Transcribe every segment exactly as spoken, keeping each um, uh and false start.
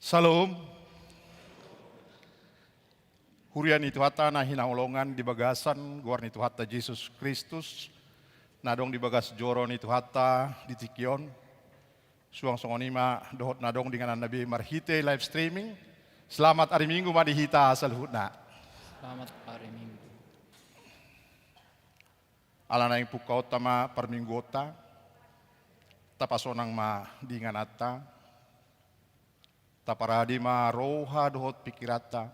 Syalom. Huria ni Tuhanta na hinaholongan di bagasan goar ni Tuhanta Jesus Kristus, na adong di bagas joro ni Tuhanta di tingki on. Suang songon i ma dohot na adong di ingananna be marhite live streaming. Selamat ari Minggu ma di hita saluhutna. Selamat ari Minggu. Ala naeng pungkaonta ma parmingguonta, tapasonang ma di ingananta, taparade ma roha dohot pingkiranta,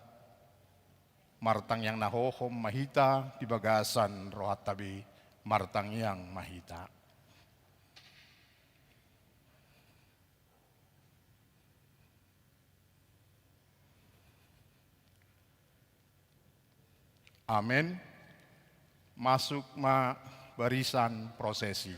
martangiang na hohom ma hita di bagasan rohanta be, martangiang ma hita. Amen. Masuk ma barisan prosesi.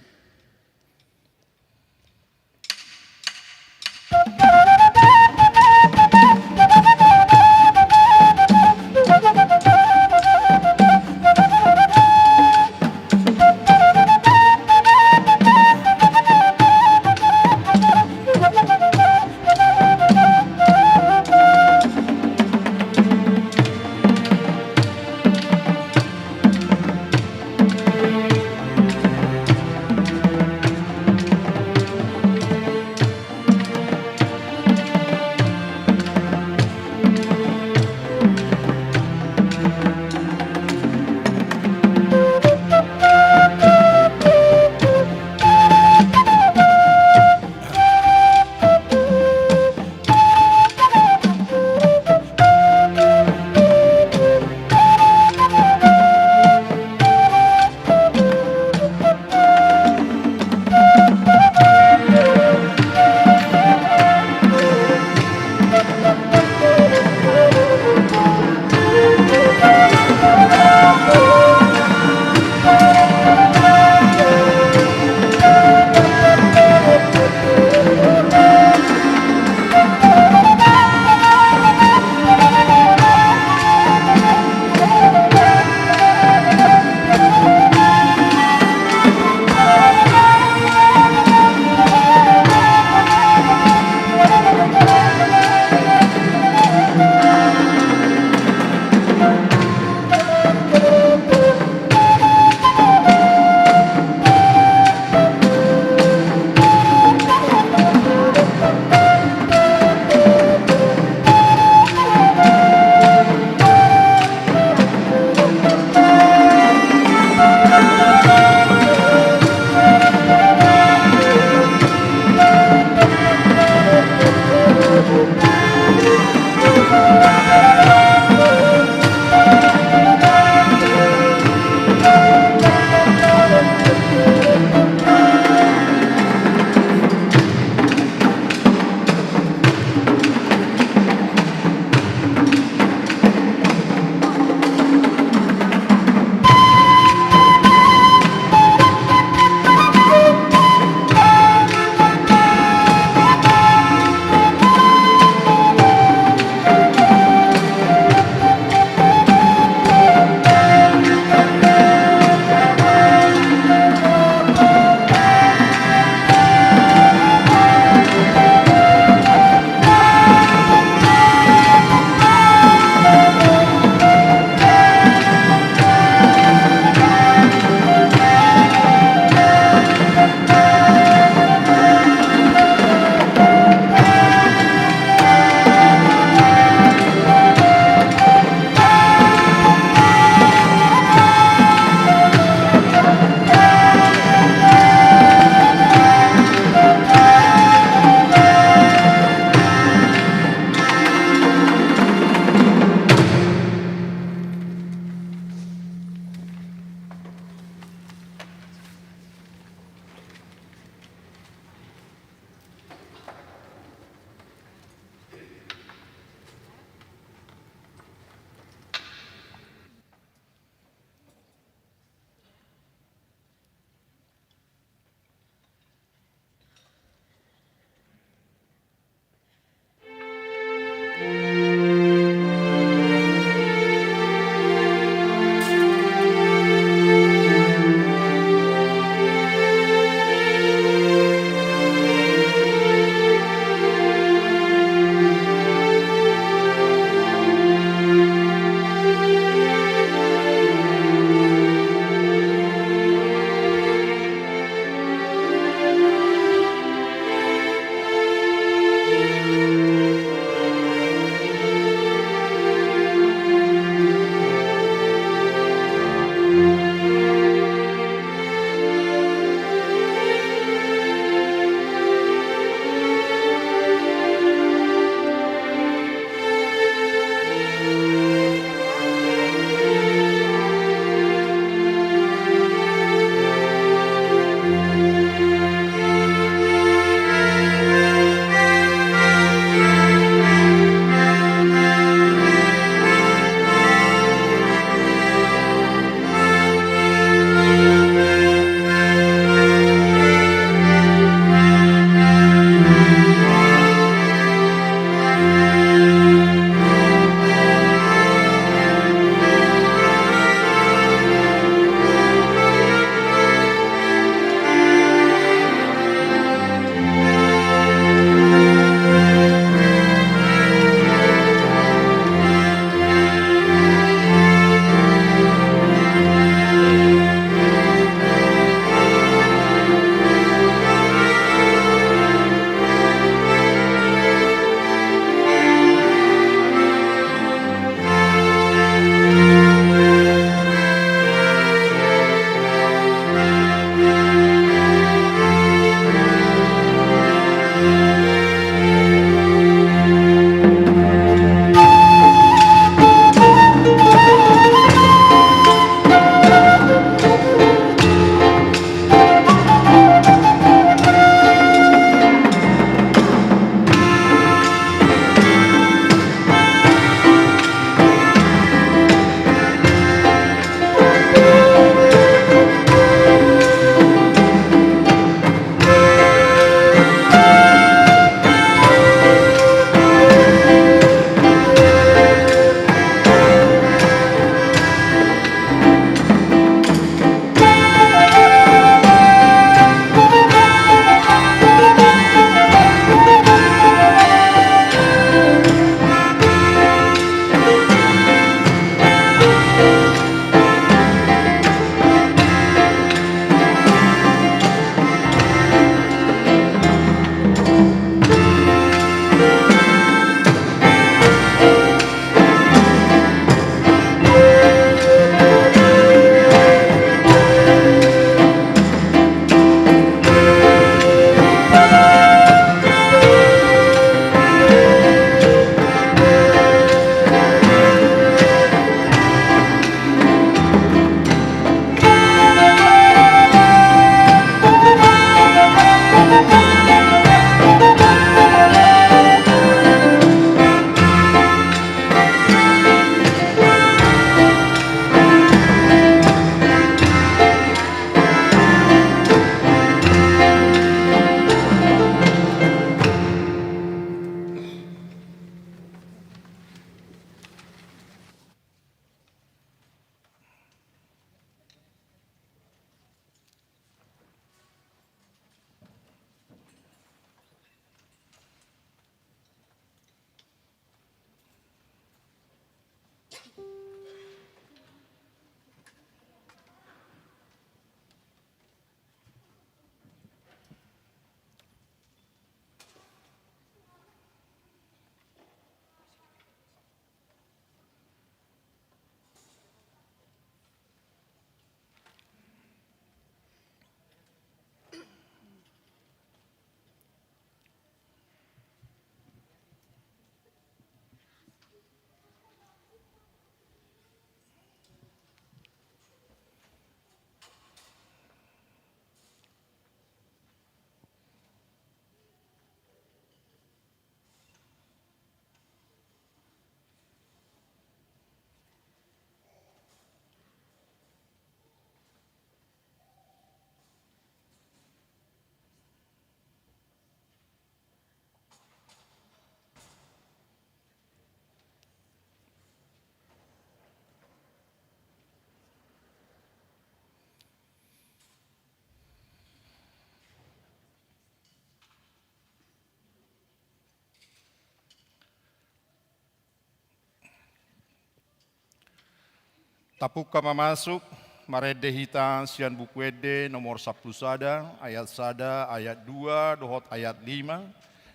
Tapungka ma masuk, marende hita sian Buku Ende nomor sampulu sada, ayat sada, ayat dua, dohot ayat lima.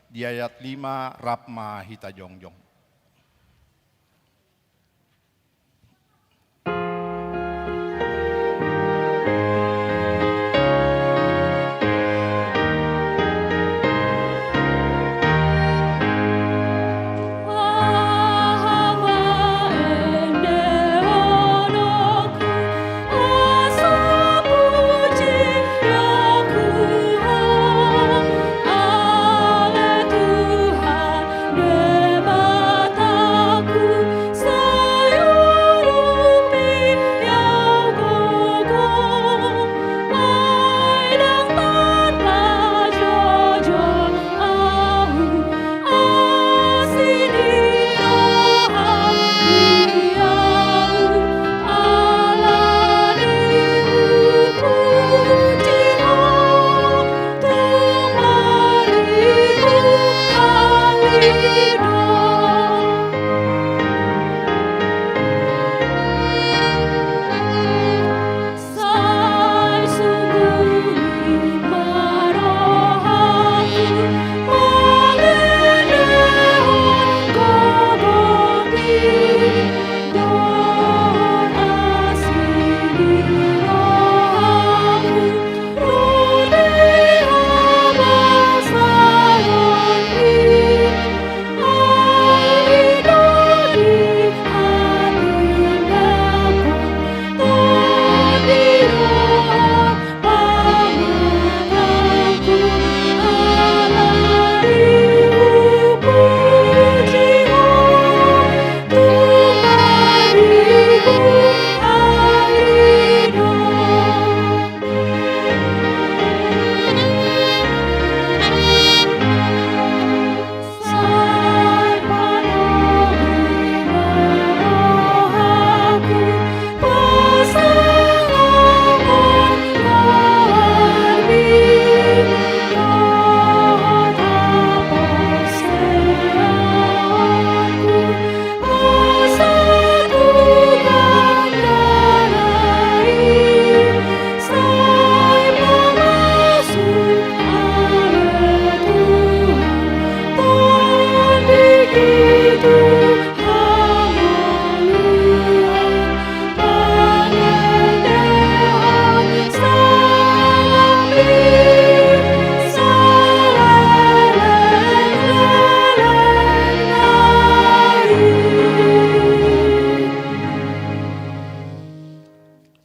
Di ayat lima rap ma hita jongjong.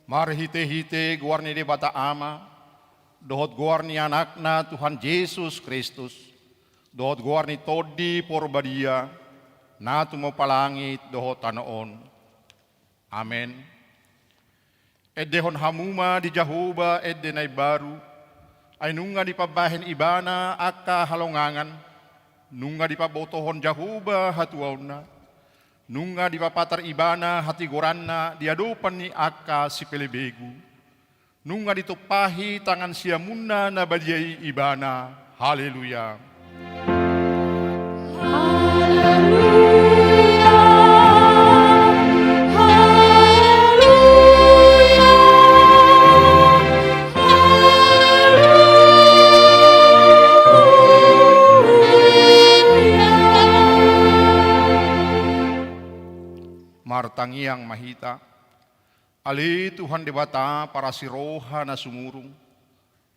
Marhite-hite goar ni Debata Ama, dohot goar ni Anakna Tuhan Jesus Kristus, dohot goar ni Tondi Porbadia, na tumompa langit dohot tano on. Amen. Endehon hamu ma di Jahowa ende na imbaru, ai nunga dipambahen Ibana angka halongangan, nunga dipabotohon Jahowa hatuaonna, nunga dipapatar Ibana hatigoranna di adopan ni angka sipelebegu. Nunga ditumpahi tangan siamunna na badia i Ibana. Haleluya. Haleluya. Haleluya. Haleluya. Martangiang ma hita. Ale Tuhan Debata parasi roha na sumurung,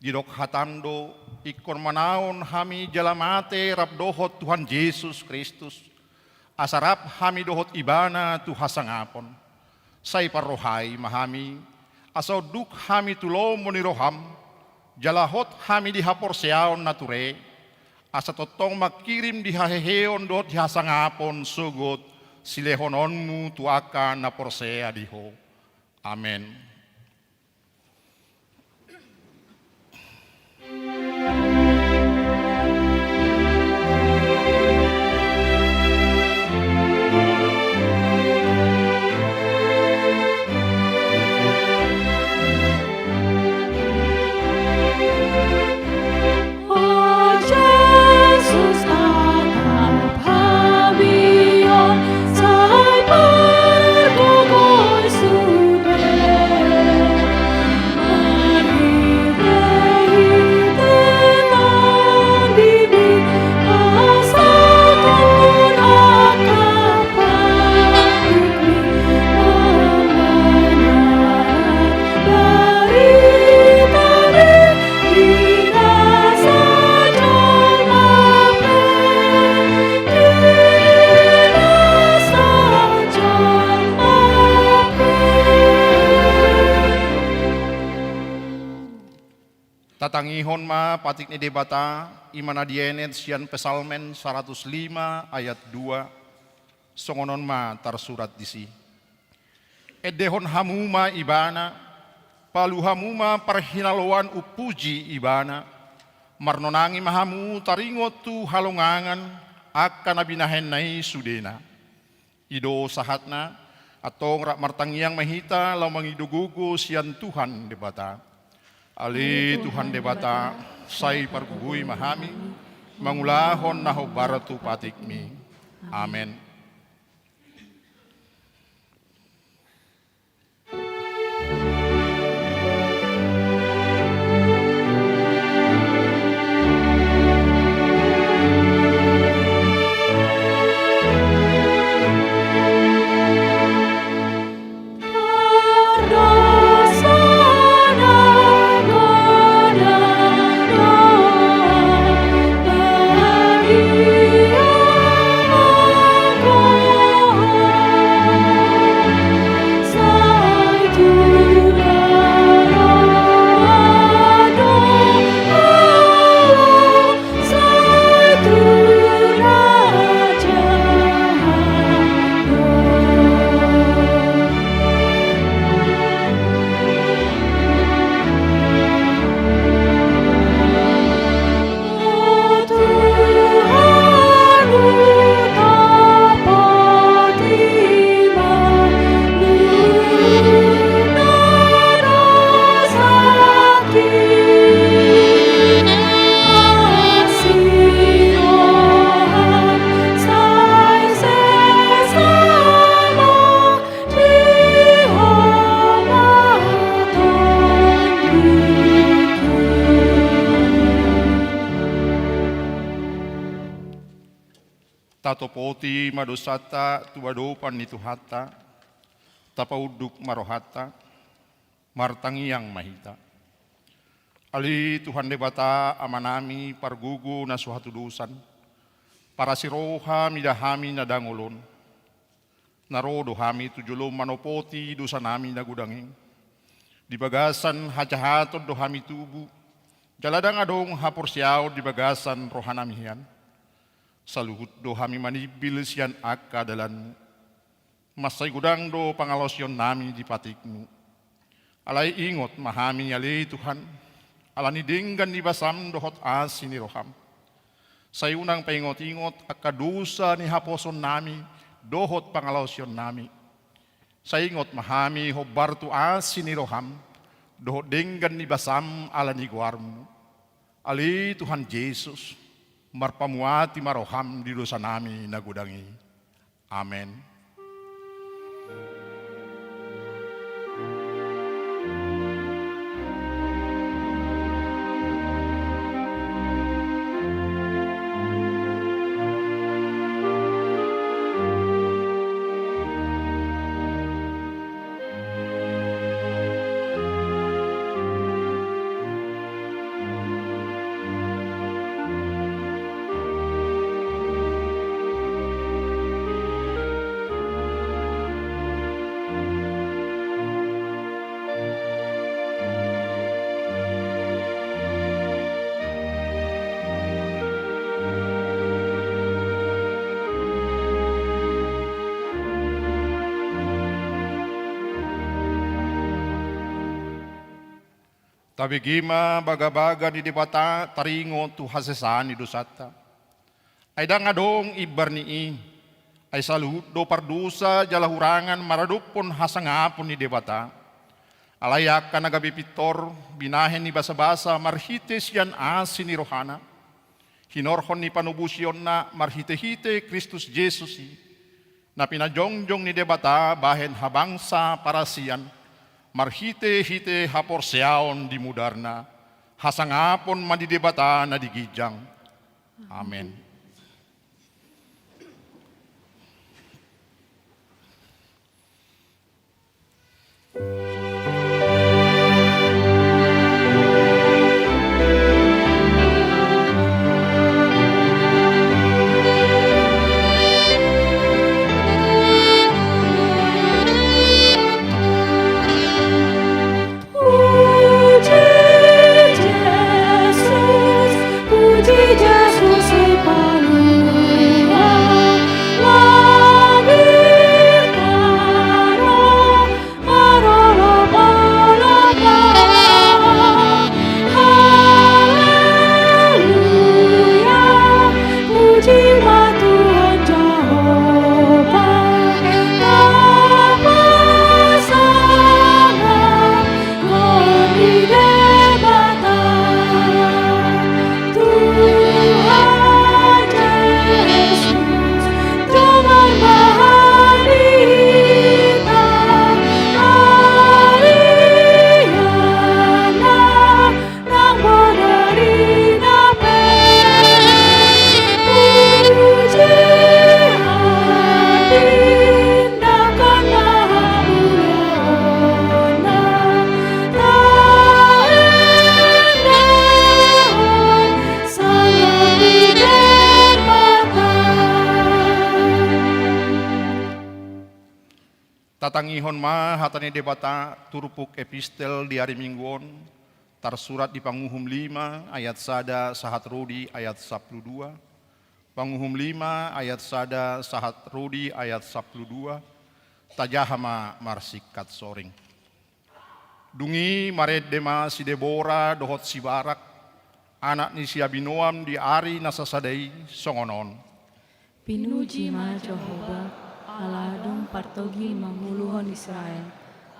didok hataM do, ingkon manaon hami jala mate rap dohot Tuhan Jesus Kristus, asa rap hami dohot Ibana tu hasangapon. Sai parrohai ma hami, asa unduk hami tu lomo ni rohaM, jala hot hami di haporseaon na ture, asa tongtong mangkirim di haheheon dohot di hasangapon sogot silehononMu tu angka na porsea di Ho. Amen. O Jesus, tatap hami on, sai margogoisu Tangihon ma patik ni Debata, i ma na dienet sian Psalmen saratus lima ayat dua, songon on ma tarsurat disi. Endehon hamu ma Ibana, palu hamu ma parhinaloan umpuji Ibana, marnonangi ma hamu taringot tu halongangan angka na binahenna i sudena. I do sahatna, antong rap martangiang ma hita laho mangido gogo sian Tuhan Debata. Ale Tuhan Debata, sai pargogoi ma hami, mangulahon na hombar tu patikmi. Amen. Tatopoti ma dosanta tu adopan ni Tuhanta, tapaunduk ma rohanta, martangiang ma hita. Ale Tuhan Debata Amanami, pargogo na so hatudosan, parasi roha mida hami na dangol on. Na ro do hami tu jolom manopoti dosanami na godang i. Di bagasan hajahaton do hami tubu, jala ndang adong haporseaon di bagasan rohanami hian. Saluhut do hami manimbil sian angka dalanmu. Mansai godang do pangalaosionnami di patikmu. Alai ingot ma hami ale Tuhan, ala ni denggan ni basam dohot asi ni roham. Sai unang paingot-ingot angka dosa ni haposoonnami dohot pangalaosionnami. Sai ingot ma hami hombar tu asi ni roham dohot denggan ni basam ala ni goarmu. Ale Tuhan Jesus, marpamuati ma roham di dosanami na godang i. Amen. Tabege ma bagabaga ni Debata taringot tu hasesaan ni dosanta. Ai ndang adong imbar ni i, ai saluhut do pardosa jala hurangan maradophon hasangapon ni Debata. Alai angka na gabe pintor, binahen ni basabasa marhite sian asi ni rohana, hinorhon ni panobosionna marhitehite Kristus Jesus i, na pinajongjong ni Debata bahen habangsa parasian, marhitehite haporseaon di mudarna, hasangapon ma di Debata na di ginjang. Amen. Tatangihon ma hata ni Debata turpuk epistel di ari Minggu on, tarsurat di Panguhum lima ayat sada sahat ro di ayat sampulu dua, Panguhum lima ayat sada sahat ro di ayat sampulu dua. Tajaha ma marsingkat soring. Dung i marende ma si Debora dohot si Barak, anak ni si Abinoam di ari na sasada i songon on. Pinuji ma Jahowa, ala adong partogi manguluhon Israel,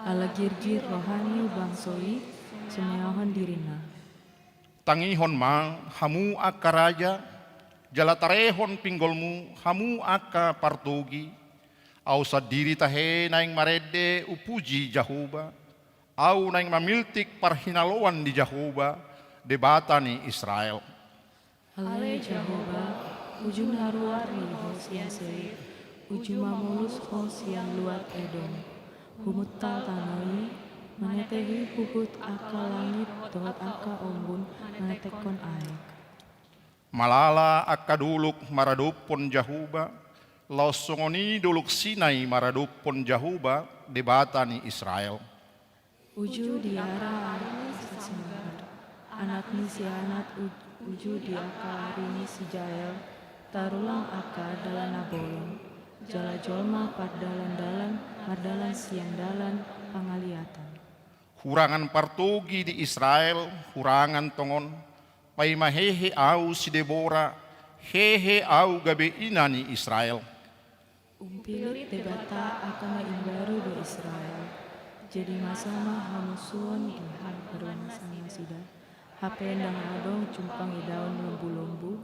ala girgir roha ni bangso i sumeahon dirina. Tangihon ma, hamu angka raja, jala tarehon pinggolmu, hamu angka partogi. Ahu sandiri tahe naeng marende umpuji Jahowa. Ahu naeng mamiltik parhinaloan di Jahowa, Debata ni Israel. Ale Jahowa, uju na ruar ni ho sian Seir, uju mamolus ho sian luat Edom. Humuntal tano i, manetehi huhut angka langit dohot angka ombun manetekkon aek. Malala angka dolok maradophon Jahowa, laos songon i dolok Sinai maradophon Jahowa, Debata ni Israel. Uju diara ari ni si Simhar, anak ni si Anat, u-, uju di angka ari ni si Jael, tarulang angka dalan na bolon, jala jolma pardalandalan mardalan sian dalan pangaliatan. Hurangan partogi di Israel, hurangan tongon, paima hehe ahu si Debora, hehe ahu gabe ina ni Israel. Umpilit Debata angka na imbaru do Israel, jadi masa ma hamusuon di hamu parumasan nasida, hape ndang adong jumpang idaon lombu-lombu,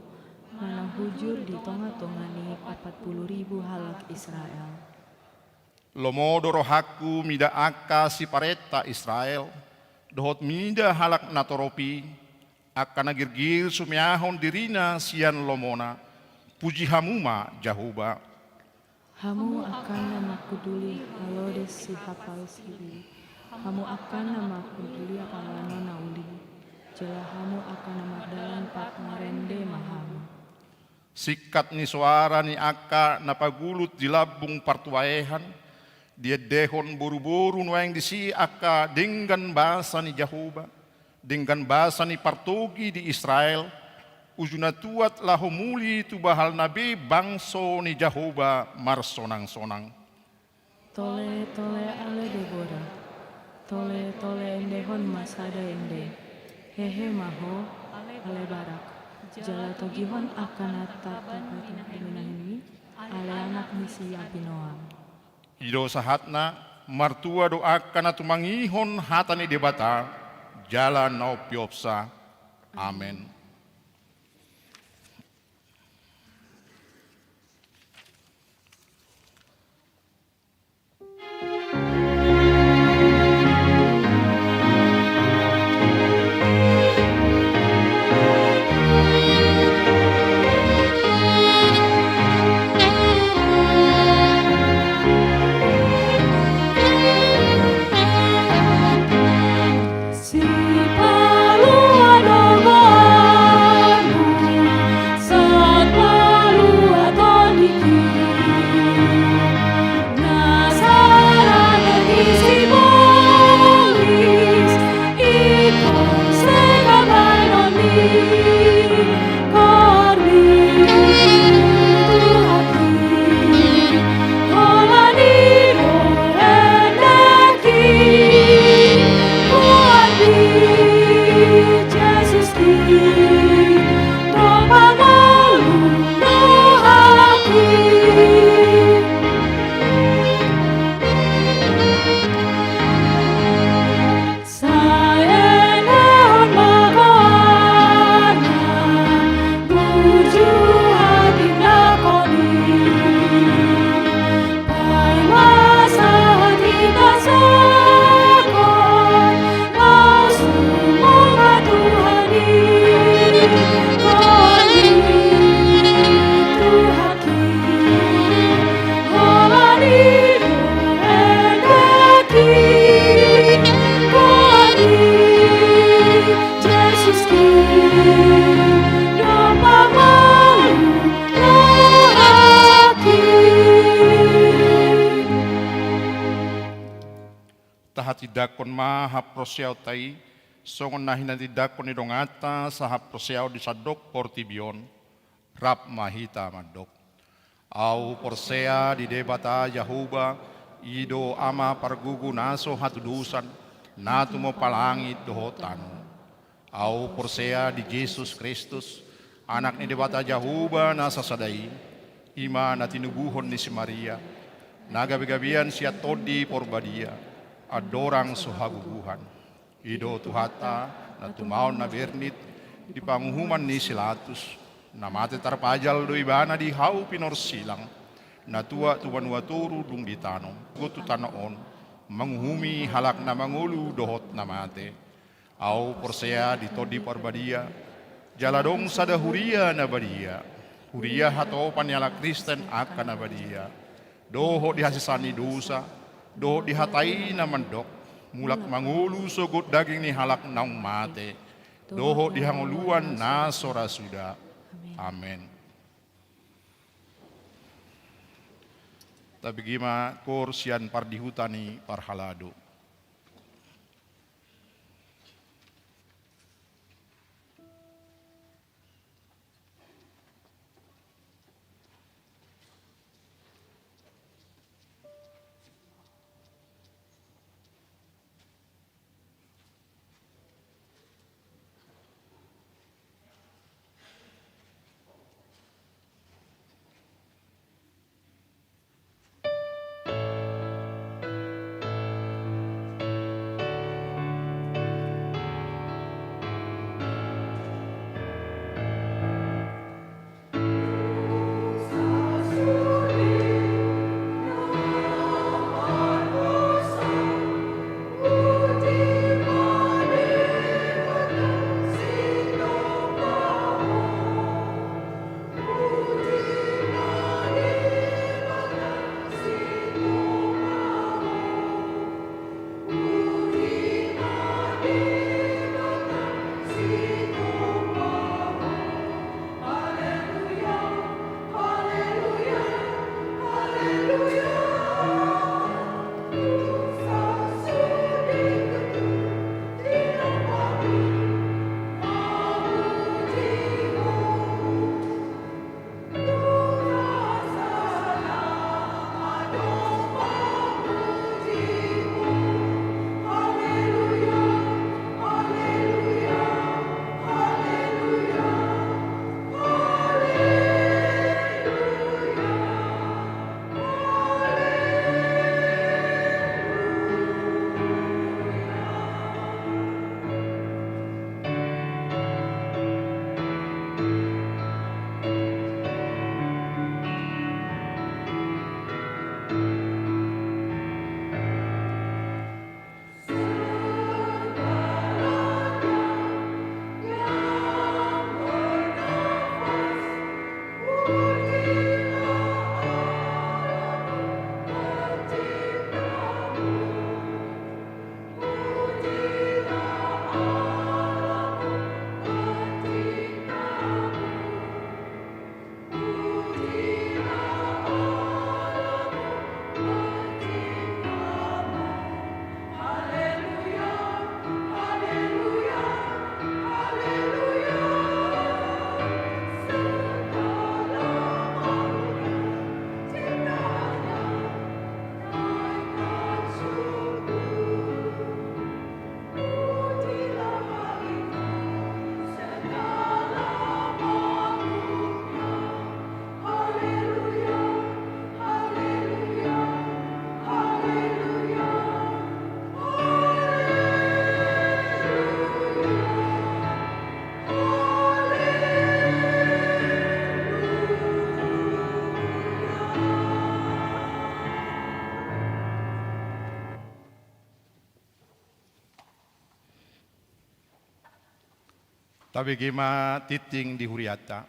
manang hujur di tonga-tonga ni opat pulu ribu halak Israel. Lomo do rohangku mida angka siparenta Israel, dohot mida halak na torop i, angka na girgir sumeahon dirina sian lomona, puji hamu ma Jahowa. Hamu angka na mangkuduli halodes sihapalsi i, hamu angka na mangkuduli panganon na uli, jala hamu angka na mardalan pat marende ma hamu. Singkat ni soara ni angka na pagulut di lambung partuaean, diendehon boruboru nuaeng disi angka denggan basa ni Jahowa, denggan basa ni partogi di Israel, uju na tuat laho muli tu bahalna be bangso ni Jahowa marsonangsonang. Tole, tole, ale Debora. Tole, tole, endehon ma sada ende. Hehe ma ho, ale Barak. Jala togihon angka na tartapat di mina-minaanmi, ale anak ni si Abinoam. I do sahatna, martua do angka na tumangihon hata ni Debata, jala na umpeopsa. Amen. Tindangkon ma haporseaonta i, songon na hinatindangkon ni donganta sahaporseaon di sandok portibi on. Rap ma hita mandok. Ahu porsea di Debata Jahowa, i do Ama pargogo na so hatudosan, na tumompa langit dohot tano. Ahu porsea di Jesus Kristus, Anak ni Debata Jahowa na sasada i, i ma na tinubuhon ni si Maria, na gabegabean sian Tondi Porbadia, andorang so hagogohan. I do Tuhanta, na tumaon na bernit, di panguhuman ni si Latus, na mate tarpajal do ibana di hau pinorsilang, na tuat tu banua toru dung ditanom, sogot tu tano on, manguhumi halak na mangolu dohot na mate. Ahu porsea di Tondi Parbadia, jala adong sada huria na badia, huria hatopan ni halak Kristen angka na badia, dohot di hasesaan ni dosa, dohot di hata i na mandok, mulak mangolu sogot daging ni halak naung mate, dohot di hangoluan na so ra suda. Amen. Tabege ma koor sian pardihuta ni parhalado. Tabege ma tingting di hurianta.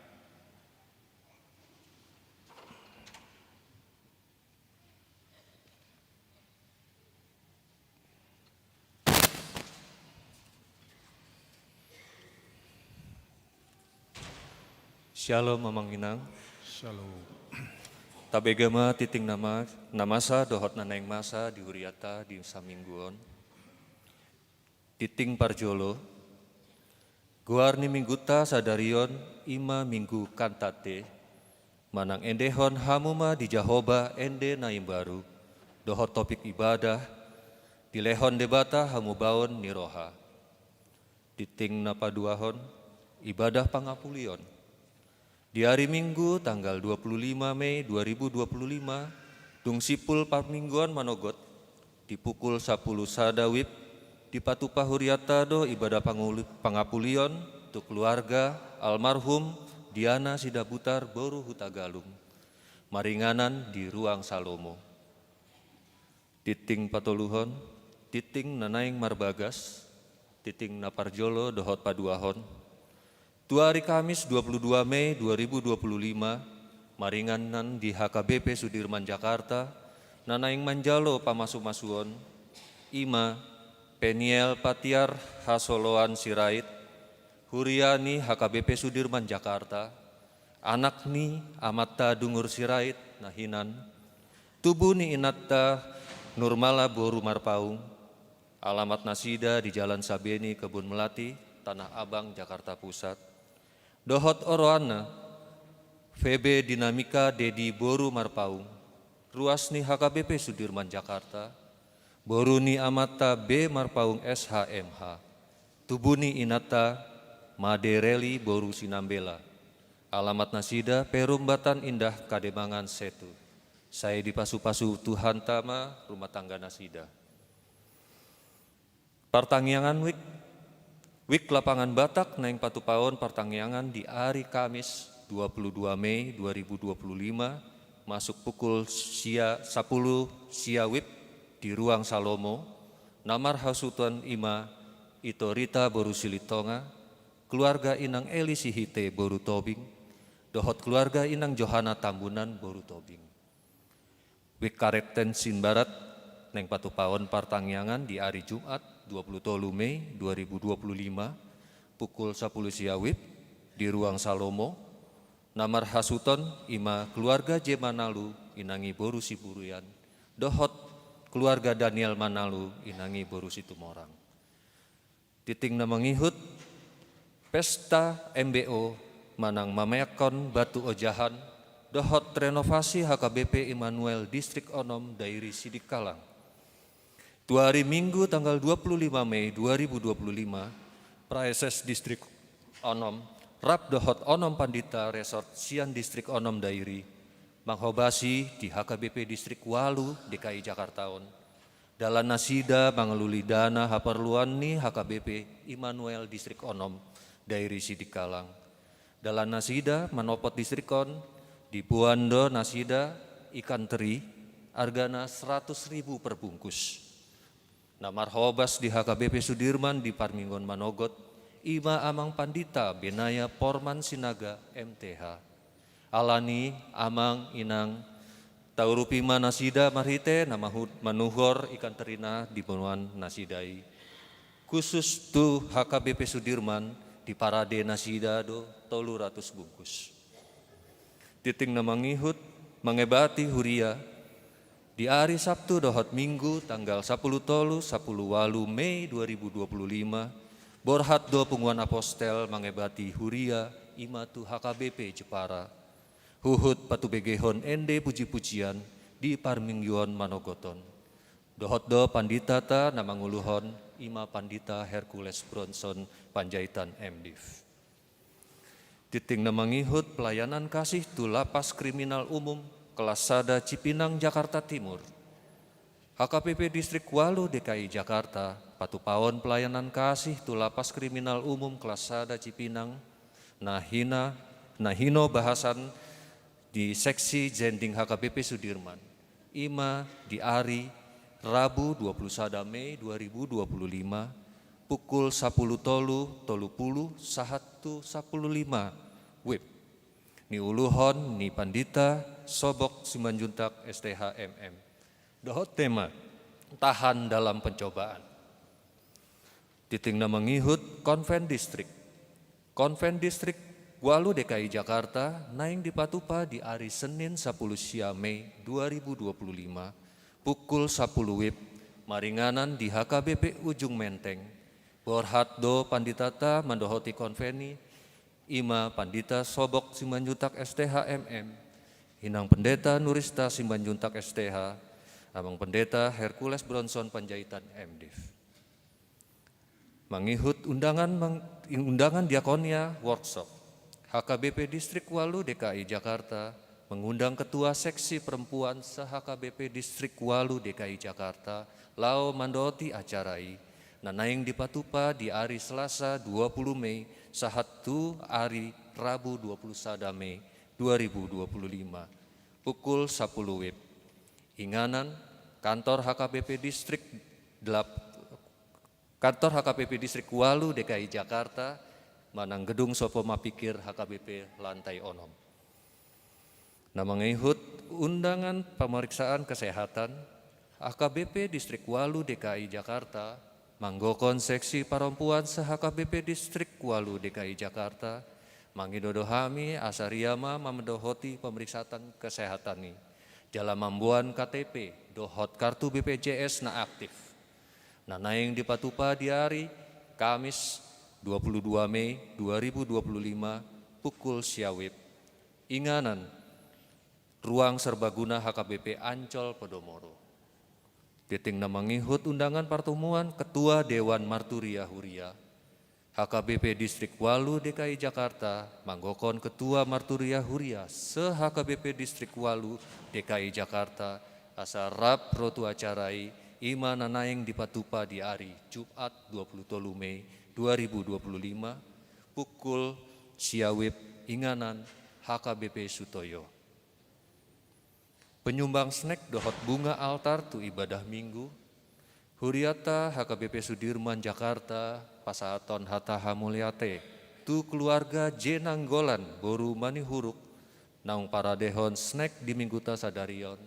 Syalom, Amang Inang. Syalom. Tabege ma tingting na ma-, na masa dohot na naeng masa di hurianta di saminggu on. Tinting parjolo, goar ni minggunta sadari on i ma Minggu Kantate, manang endehon hamu ma di Jahowa ende na imbaru, dohot topik ibadah, dilehon Debata hamubaon ni roha. Tinting na paduahon, ibadah pangapulion. Di ari Minggu tanggal dua puluh lima Mei dua ribu dua puluh lima, dung simpul parmingguan manogot, di pukul sapuluh sada wib, dipatupa hurianta do ibadah panguli-, pangapulion tu keluarga almarhum Diana Sidabutar boru Hutagalung, maringanan di Ruang Salomo. Tinting patoluhon, tinting na naeng marbagas, tinting na parjolo dohot paduahon. Tu ari Kamis dua puluh dua Mei dua ribu dua puluh lima, maringanan di H K B P Sudirman Jakarta, na naeng manjalo pamasumasuon, i ma Peniel Patiar Hasoloan Sirait, huria ni H K B P Sudirman Jakarta, anak ni amanta Dungur Sirait na hinan, tubu ni inanta Nurmala boru Marpaung, alamat nasida di Jalan Sabeni, Kebun Melati, Tanah Abang, Jakarta Pusat. Dohot oroanna, Febe Dinamika Dedi boru Marpaung, ruas ni H K B P Sudirman Jakarta, boru ni amanta B Marpaung S H M H, tubu ni inanta Made Reli boru Sinambela, alamat nasida Perum Batan Indah Kademangan Setu. Sai dipasupasu Tuhanta ma rumah tangga nasida. Partangiangan wik, wik Lapangan Batak naeng patupaon partangiangan di ari Kamis dua puluh dua Mei dua ribu dua puluh lima, masuk pukul sia, sapuluh sia wib di Ruang Salomo, na marhasuhuton i ma Ito Rita boru Silitonga, keluarga inang Eli Sihite boru Tobing, dohot keluarga inang Johana Tambunan boru Tobing. Wik karet tensin barat naeng patupaon partangiangan di ari Jumat dua puluh tolu Mei dua ribu dua puluh lima, pukul sapuluh sia wib di Ruang Salomo, na marhasuhuton i ma keluarga J Manalu inang i boru Siburian, dohot keluarga Daniel Manalu inang i boru Situmorang. Tinting na mangihut, pesta M B O manang mameakkon batu ojahan, dohot renovasi H K B P Immanuel Distrik onom Dairi Sidikalang. Tu ari Minggu tanggal dua puluh lima Mei dua ribu dua puluh lima, Praeses Distrik onom, rap dohot onom pandita resort sian Distrik onom Dairi, manghobasi di H K B P Distrik ualu D K I Jakarta on. Dalan nasida mangalului dana haporluan ni H K B P Immanuel Distrik onom Dairi Sidikalang. Dalan nasida manopot distrik on, diboan do nasida ikan teri, argana seratus ribu per bungkus. Na marhobas di H K B P Sudirman di parmingguan manogot, i ma Amang Pandita Benaya Porman Sinaga, M T H. Alani, Amang, Inang, taurupi ma nasida marhite na mahu-, manuhor ikan terina di boan nasida i. Khusus tu H K B P Sudirman, diparade nasida do tolu ratus bungkus. Tinting na mangihut, mangebati huria, di ari Sabtu dohot Minggu tanggal sapuluh tolu, sapuluh ualu Mei dua ribu dua puluh lima, borhat do punguan apostel mangebati huria, i ma tu H K B P Jepara, huhut patubegehon ende pujipujian di parmingguon manogot on. Dohot do panditata na manguluhon, i ma Pandita Hercules Bronson Panjaitan, M Div. Tinting na mangihut, pelayanan kasih tu Lapas Kriminal Umum kelas sada Cipinang, Jakarta Timur. H K B P Distrik ualu D K I Jakarta patupaon pelayanan kasih tu Lapas Kriminal Umum kelas sada Cipinang, na hina, na hinobahasan di seksi jending H K B P Sudirman, i ma di ari Rabu dua puluh sada Mei dua ribu dua puluh lima, pukul sapuluh tolu tolu puluh sahat tu sapuluh lima wib. Niuluhon ni Pandita Sobok Simanjuntak, S T H, M M. Dohot tema, tahan dalam pencobaan. Tinting na mangihut, Konven Distrik. Konven Distrik ualu D K I Jakarta naeng dipatupa di ari Senin sapuluh sia Mei dua ribu dua puluh lima, pukul sapuluh wib, maringanan di H K B P Ujung Menteng, Borhat do panditata mandohoti konveni, i ma Pandita Sobok Simanjuntak S T H M M, Inang Pendeta Nurista Simanjuntak S T H, Amang Pendeta Hercules Bronson Panjaitan M Div. Mangihut undangan mang-, undangan diakonia workshop, H K B P Distrik Ualu D K I Jakarta mengundang Ketua Seksi Perempuan se-H K B P Distrik Ualu D K I Jakarta laho mandohoti acara i, na naeng dipatupa di ari Selasa dua puluh Mei sahat tu ari Rabu dua puluh sada Mei dua ribu dua puluh lima, pukul sapuluh wib. Inganan, kantor H K B P Distrik delap-, kantor H K B P Distrik Ualu D K I Jakarta, manang gedung Sopo Mapikir H K B P lantai onom. Na mangihut undangan pemeriksaan kesehatan, H K B P Distrik Ualu D K I Jakarta manggokhon Seksi Parompuan se-H K B P Distrik Ualu D K I Jakarta, mangido do hami asa ria ma mandohoti pemeriksaan kesehatan i, jala mamboan K T P dohot kartu B P J S na aktif, na naeng dipatupa di ari Kamis dua puluh dua Mei dua ribu dua puluh lima, pukul sia wib. Inganan, Ruang Serbaguna H K B P Ancol Podomoro. Titik na mangihut undangan pertemuan Ketua Dewan Marturia Huria, H K B P Distrik Ualu D K I Jakarta, manggokhon Ketua Marturia Huria se-H K B P Distrik Ualu D K I Jakarta, asa rap ro tu acara i, i ma na naeng dipatupa di ari Jumat dua puluh tolu Mei dua ribu dua puluh lima, pukul sia wib. Inganan, H K B P Sutoyo. Penyumbang snack dohot bunga altar tu ibadah Minggu, Huriata H K B P Sudirman Jakarta pasahathon hata hamauliate tu keluarga J Nainggolan boru Manihuruk, naung paradehon snack di Mingguta sadari on,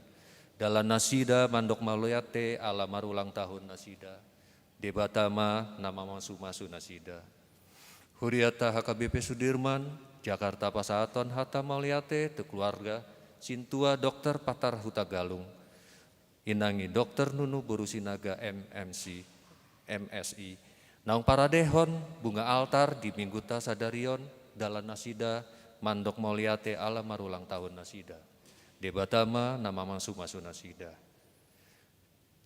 dalan nasida mandok mauliate ala marulang tahun nasida. Debata ma na mamasumasu nasida. Huriata H K B P Sudirman Jakarta pasahathon hata mauliate tu keluarga sintua Dokter Patar Hutagalung, inang i Dokter Nunu boru Sinaga M M C, M Si, naung paradehon bunga altar di Mingguta sadari on, dalan nasida mandok mauliate ala marulang tahun nasida. Debata ma na mamasumasu nasida.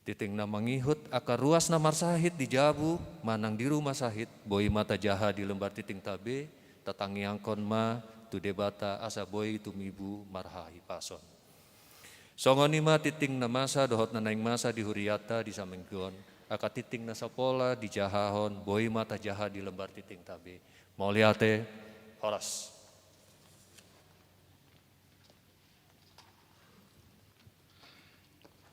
Titik na mangihut angka ruas na marsahit di jabu manang di rumah sahit, boi ma tajaha di lembar titingta be, tatangiangkon ma tu Debata asa boi tumibu marhahipason. Songon i ma titik na masa dohot na naeng masa di huriata di saminggu on, angka titik na sapola dijahahon, boi ma tajaha di lembar titingta be. Mauliate, horas.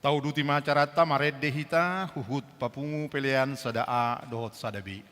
Tauduti ma acaranta, marende hita huhut papungu pelean sada A dohot sada B.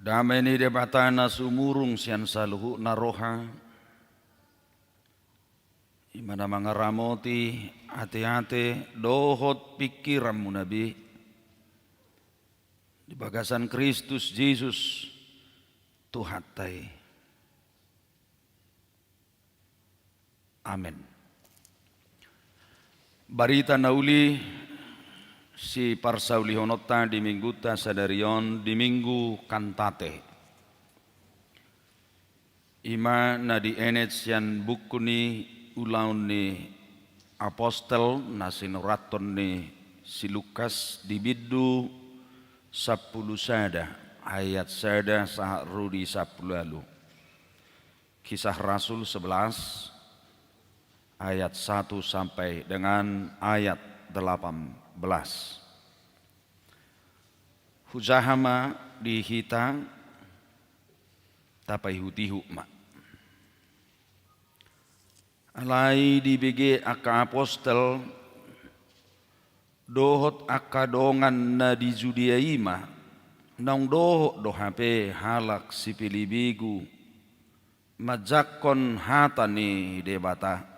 Dame ni Debata na sumurung sian saluhutna roha, i ma na mangaramoti ateate dohot pingkiranmuna be di bagasan Kristus Jesus Tuhanta i. Amen. Barita na uli siparsaulihononta di Minggunta sadari on di Minggu Kantate. I ma na dienet sian buku ni Ulaon ni Apostel na sinurathon ni si Lukas di bindu sampulu sada, ayat sada sahat ro di sampulu ualu. Kisah Rasul sebelas ayat satu sampai dengan ayat delapan belas. Hujaha ma di hita, tapaihutihut ma. Alai dibege angka apostel dohot angka dongan na di Judea i ma, naung dohot do hape halak sipelebegu manjangkon hata ni Debata.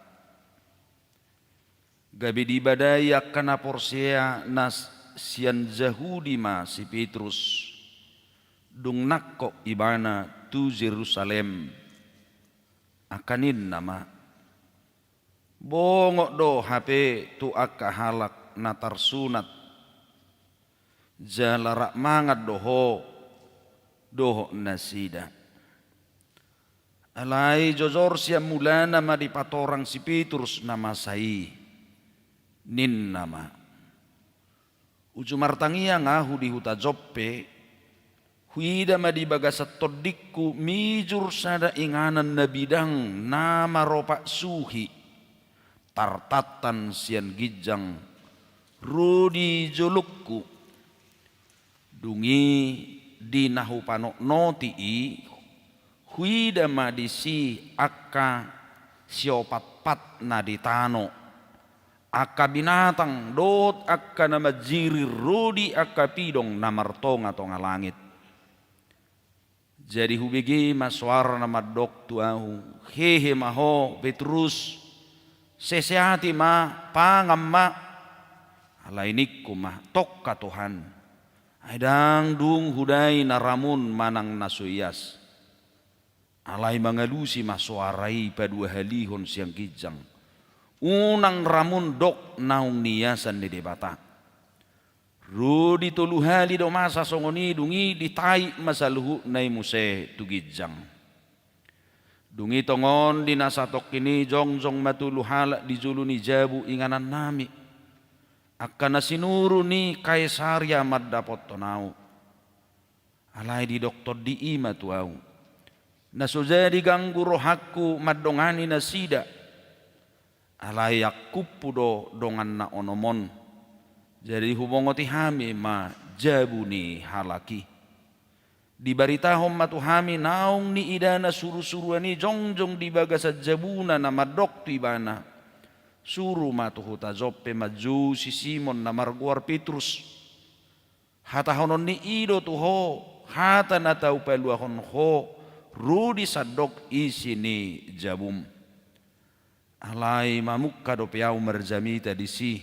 Gabe dibadai angka na porsea na s-, sian Jahudi ma si Petrus, dung nangkok ibana tu Jerusalem. Angka ninna ma, bongot do hape tu angka halak na tarsunat, jala rap mangan do ho dohot nasida. Alai jojor sian mulana ma dipatorang si Petrus na masa i, ninna ma, uju martangiang ahu di huta Joppe, huida ma di bagasan tondingku mijur sada inganan na bidang na maropak suhi, tartantan sian ginjang, ro di jolongku. Dung i di na hupanotnoti i, huida ma disi angka siopatpat na di tano, angka binatang dohot angka na manjirir ro di angka pidong na martongatonga langit. Jadi hubege ma soara na mandok tu ahu, hehe ma ho, Petrus, seseati ma, pangan ma. Alai ningku ma, tongka Tuhan, ai ndang dung hudai na ramun manang na so ias. Alai mangalusi ma soara i paduahalihon sian ginjang, unang ramun dok naung niiasan ni Debata. Ro di tolu hali do masa songon i, dung i ditait ma saluhutna i muse tu ginjang. Dung i tongon di na satongkin i jongjong ma tolu halak di jolo ni jabu inganannami, angka na sinuru ni Kaesaria mandapothon ahu. Alai didok tondi i ma tu ahu, na so jadi ganggu rohangku mandongani nasida. Alai angkuphu do dongan na onom on. Jadi hubongoti hami ma jabu ni halak i. Dibaritahon ma tu hami naung niidana surusuruan i jongjong di bagasan jabuna na mandok tu ibana, suru ma tu huta Joppe manjou si Simon na margoar Petrus. Hatahononni i do tu ho hata na tau paluahon ho ro di sandok isi ni jabum. Alai mamungka dope ahu marjamita disi,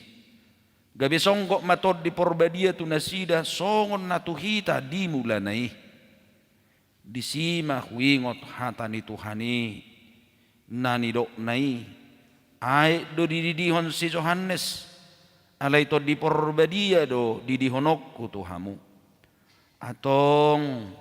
gabe songgop ma Tondi Porbadia tu nasida songon na tu hita di mulana i. Disi ma huingot hata ni Tuhan i na nidokna i, aek do dididihon si Johannes, alai Tondi Porbadia do didihononku tu hamu. Antong,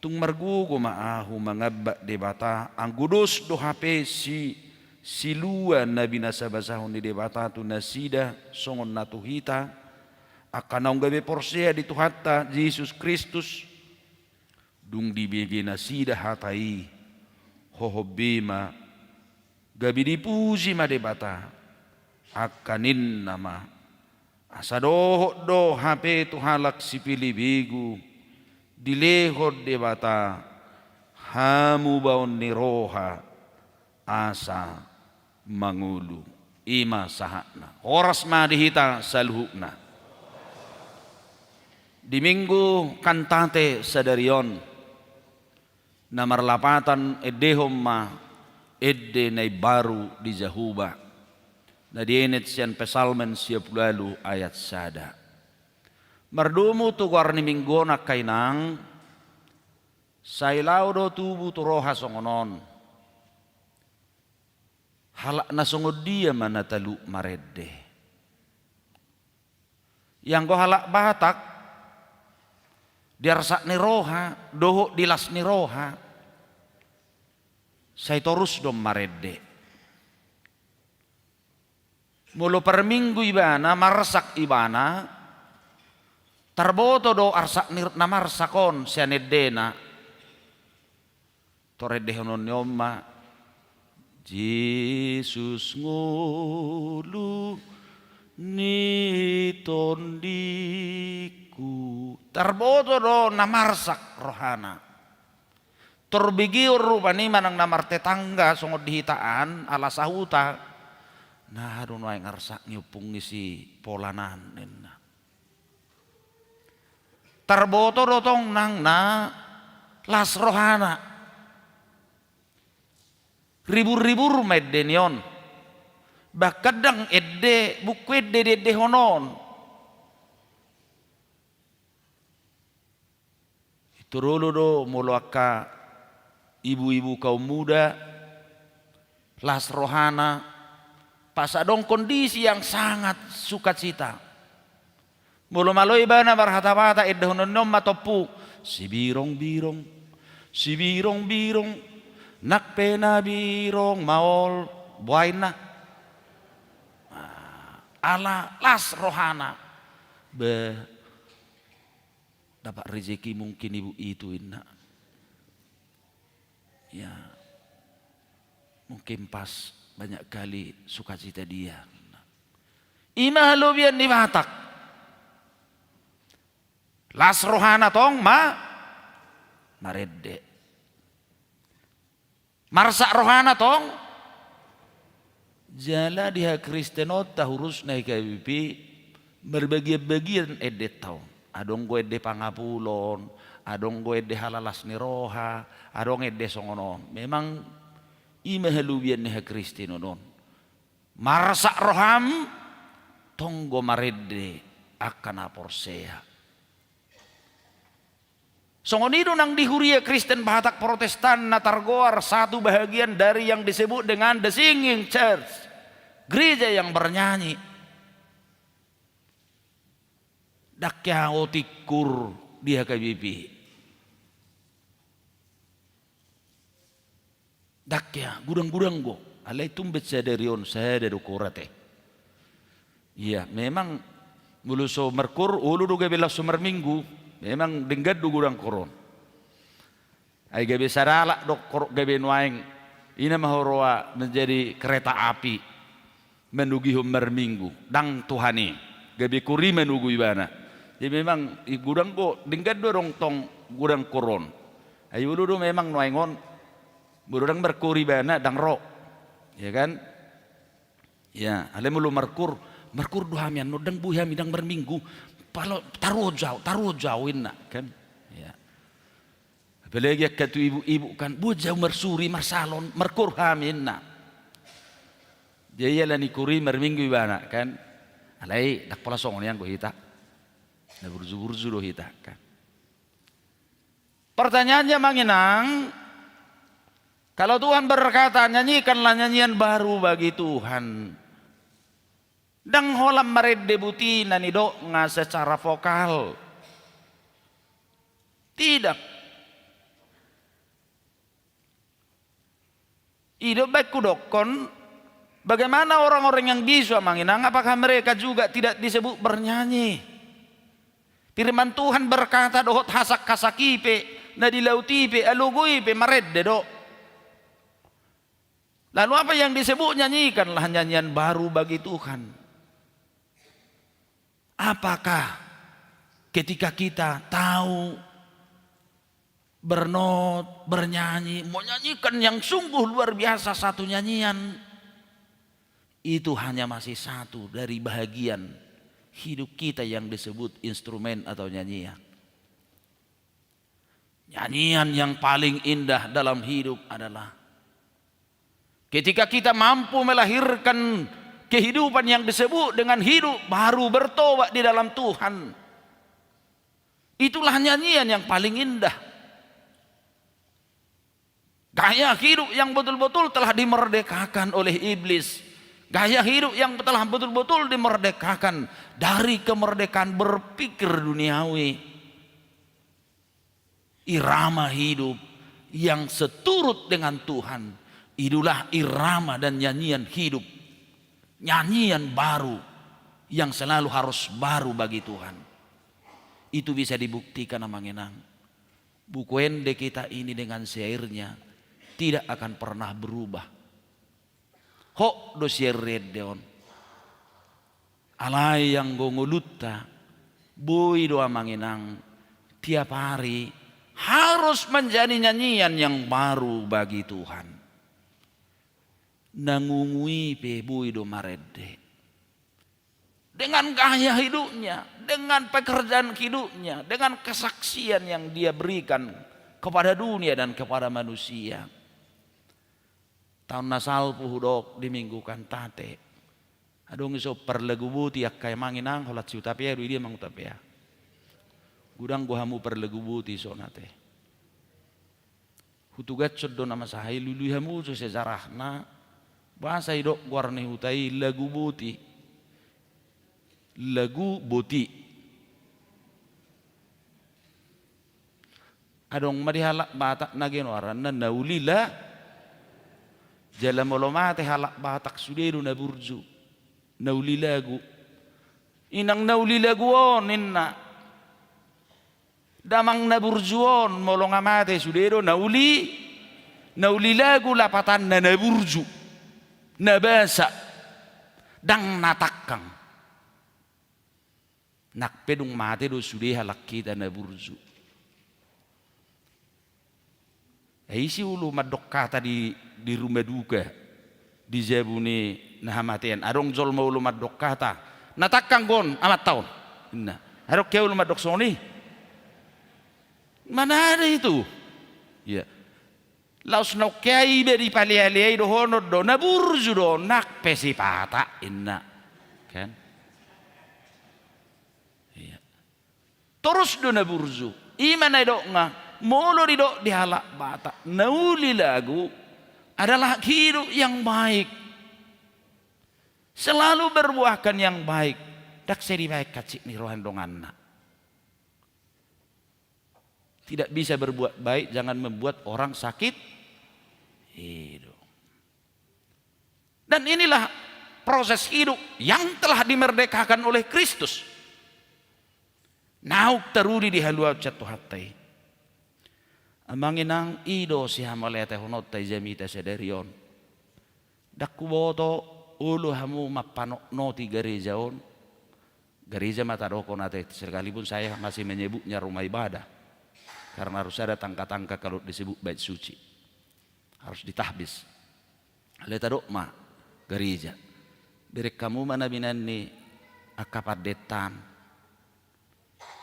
tung margogo ma ahu mangambat Debata, anggo dos do hape si, silua na binasabasahon ni Debata tu nasida songon na tu hita, angka naung gabe porsea di Tuhanta Jesus Kristus. Dung dibege nasida hata i, hohom be ma, gabe dipuji ma Debata. Angka ninna ma, asa dohot do hape tu halak sipelebegu dilehon Debata hamubaon ni roha asa mangolu. I ma sahatna. Horas ma di hita saluhutna. Di Minggu Kantate sadari on, na marlapatan endehon ma ende na imbaru di Jahowa, na dienet sian Psalmen sia pulu ualu ayat sada. Mardomu tu goar ni Minggu on angka inang, sai laho do tubu tu roha songon on. Halak na songon dia ma na talu marende? Ianggo halak Batak, di arsak ni roha dohot di las ni roha, sai torus do marende. Molo parminggu ibana, marsak ibana, tarboto do arsak ni na marsak on sian endena. Tor endehononna on ma, Jesus ngolu ni tondingku. Tarboto do na marsak rohana. Tor begeon rupani manang na martetangga songon di hita an, ala sahuta. Na aha do nuaeng arsak ni ompung ni si Polan an, ninna. Tarboto do tong nang na las rohana. Ribur-ribur ma ende ni on. Bahkan ndang ende, buku ende diendehon on. Pintor olo do molo angka ibu-ibu kaum muda, las rohana, pas adong kondisi yang sangat sukacita. Molo malo ibana marhata-hata, endehononna on ma tompu, sibirong-birong, sibirong-birong, nang pe na birong maol, boha inna. Ah, ala las rohana. Be, dapat rezeki mungkin ibu itu, inna. Ya, mungkin pas banyak kali sukacita dia. I ma halobian ni Batak. Las rohana tong ma marende. Marsak rohana tong. Jala di hakristenonta hurusna, H K B P, marbagian-bagian endenta on. Adong do ende pangapulon, adong do ende halalas ni roha, adong ende songon on. Memang i ma halobian ni hakristenon on. Marsak roham, tong do marende angka na porsea. Songon i do nang di huria Kristen Batak Protestan na targoar satu bahagian dari yang disebut dengan the singing church, gereja yang bernyanyi. Ndang hea tingkur di H K B P. Ndang hea, godang-godang do. Alai tumbat sadari on, sada do korat e. Iya, memang molo so markoor, olo do gabe laos so marminggu, memang denggan do godang koor on. Ai gabe sada halak do koor gabe nuaeng, i na ma huroha menjadi kereta api. Manogihon marminggu, ndang Tuhan i, gabe koor i manogu ibana. Jadi memang i godang do, denggan do adong tong godang koor on. Ai olo do memang nuaeng on, molo ndang markoor ibana, ndang ro. Ya kan? Ya, alai molo markoor, markoor do hami annon, ndang boi hami, ndang marminggu. Pala taruhon jo au, taruhon jo au, inna, kan? Ya. Apalagi angka tu ibu-ibu kan, boi jo au marsuri, marsalon, markoor hami, inna. Jadi ala ni koor i marminggu ibana kan. Alai ndang pola songon i anggo hita. Na burju-burju do hita kan. Pertanyaannya, Amang Inang, kalau Tuhan berkata, "Nyanyikanlah nyanyian baru bagi Tuhan," ndang holan marende buti na nidok nga secara vokal. Tidak. I do baen hudokkon, bagaimana orang-orang yang bisu, Amang Inang, apakah mereka juga tidak disebut bernyanyi? Firman Tuhan berkata dohot hasak-hasak i pe, na di laut i pe, alogo i pe, marende do. Lalu apa yang disebut nyanyikanlah nyanyian baru bagi Tuhan? Apakah ketika kita tahu bernot, bernyanyi, menyanyikan yang sungguh luar biasa satu nyanyian, itu hanya masih satu dari bahagian Hidup kita yang disebut instrumen atau nyanyian. Nyanyian yang paling indah dalam hidup adalah ketika kita mampu melahirkan kehidupan yang disebut dengan hidup baru, bertobat di dalam Tuhan. Itulah nyanyian yang paling indah. Gaya hidup yang betul-betul telah dimerdekakan oleh iblis. Gaya hidup yang telah betul-betul dimerdekakan dari kemerdekaan berpikir duniawi. Irama hidup yang seturut dengan Tuhan, itulah irama dan nyanyian hidup, nyanyian baru yang selalu harus baru bagi Tuhan. Itu bisa dibuktikan, Amang Inang. Buku ende kita ini dengan syairnya tidak akan pernah berubah. Hot do sian ende on. Alai anggo ngolunta, boi do, Amang Inang, tiap hari harus menjadi nyanyian yang baru bagi Tuhan. Na ngungu i pe boi do marende. Dengan gaya hidupnya, dengan pekerjaan hidupnya, dengan kesaksian yang dia berikan kepada dunia dan kepada manusia. Taon na salpu hudok di Minggu Kantate. Adong i so parlagu boti angka, Amang Inang, holan si Hutapea do i, dia Amang Hutapea. Godang do hamu parlagu boti so nate. Hutugashon do na masa i, lului hamu so sejarahna. Boasa didok goar ni huta i Lagu Boti. Lagu Boti. Adong ma di halak Batak na genoaranna na uli la-, jala molo mate halak Batak sude do na burju, na uli lagu. Inang na uli lagu on ninna. Damang na burju on molo nga mate sude do na uli, na uli lagu lapatanna na burju, na basa, ndang na tangkang. Nang pe dung mate do sude halak hita na burju. Ai ise olo mandok hata di, di rumah duka, di jabu ni na hamatean, adong jolma olo mandok hata, na tangkang do on amanta on, ninna. Adong hea olo mandok songon i? Mana ada itu. Iya. Laos nunga iba dipalealei dohonon do, na burju do, nang pe sipata, ninna. Kan? Iya. Torus do na burju. I ma na didokna, molo didok di halak Batak na uli lagu adalah hidup yang baik. Selalu berbuahkan yang baik. Ndang sai dibaen hansit ni roha ni donganna. Tidak bisa berbuat baik, jangan membuat orang sakit hidung. Dan inilah proses hidup yang telah dimerdekakan oleh Kristus. Naung taruli di haluaon sian Tuhanta i. Amang inang, i do sihamauliatehononta di jamita sadari on. Ndang huboto olo hamu mampanotnoti gareja on. Gareja ma tadok on ate, sekalipun saya masih menyebutnya rumah ibadah. Karena harus ada tangka-tangka kalau disebut bait suci. Harus ditahbiz. Alai tadok ma gareja. Bereng hamu ma na binaen ni angka pandentan.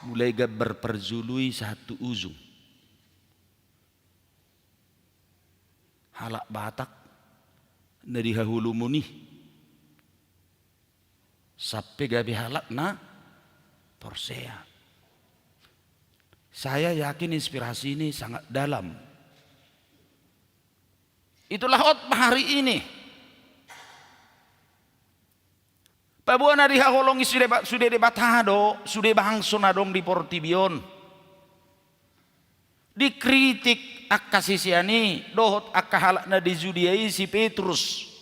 Mulai gambar parjolo i sahat tu ujung. Halak Batak na di haholomon i. Sampe gabe halak na porsea. Saya yakin inspirasi ini sangat dalam. Itulah khotbah hari ini. Paboa na dihaholongi sude, sude Debata do sude bangso na adong di portibi on. Dikritik angka sisean i dohot angka halak na di Judea i si Petrus.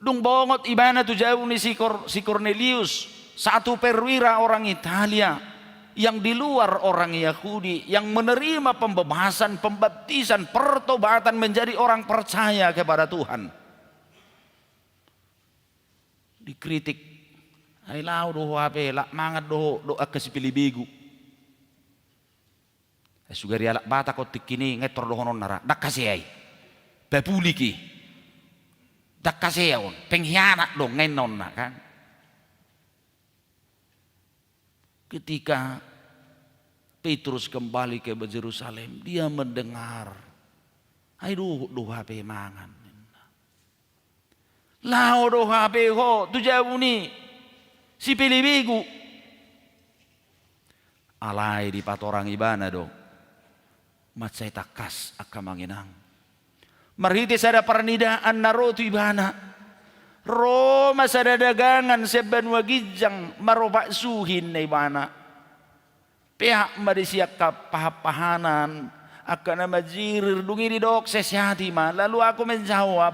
Dung bongot ibana tu jabu ni si Kor-, si Kornelius, satu perwira orang Italia yang di luar orang Yahudi, yang menerima pembebasan, pembaptisan, pertobatan, menjadi orang percaya kepada Tuhan. Dikritik. Ai laho do ho hape, lak mangan do ho dohot angka sipelebegu. Ai sugari halak Batak on tingki i, ngentor dohononna ra, ndang hasea i. Papulik i. Ndang hasea on, pengkhianat do ninna on, kan. Ketika Petrus kembali ke Jerusalem, dia mendengar, "Ai dohot do hape mangan," ninna. "Laho do hape ho tu jabu ni si Pilibegu." Alai dipatorang ibana do, mansai tangkas angka amang inang. Marhite sada parnidaan na ro tu ibana, ro ma sada dagangan sian banua ginjang maropak suhi, ninna ibana. Peak ma disi angka pahanpahanan, angka na manjirir, dung i didok sesehati ma, lalu aku menjawab,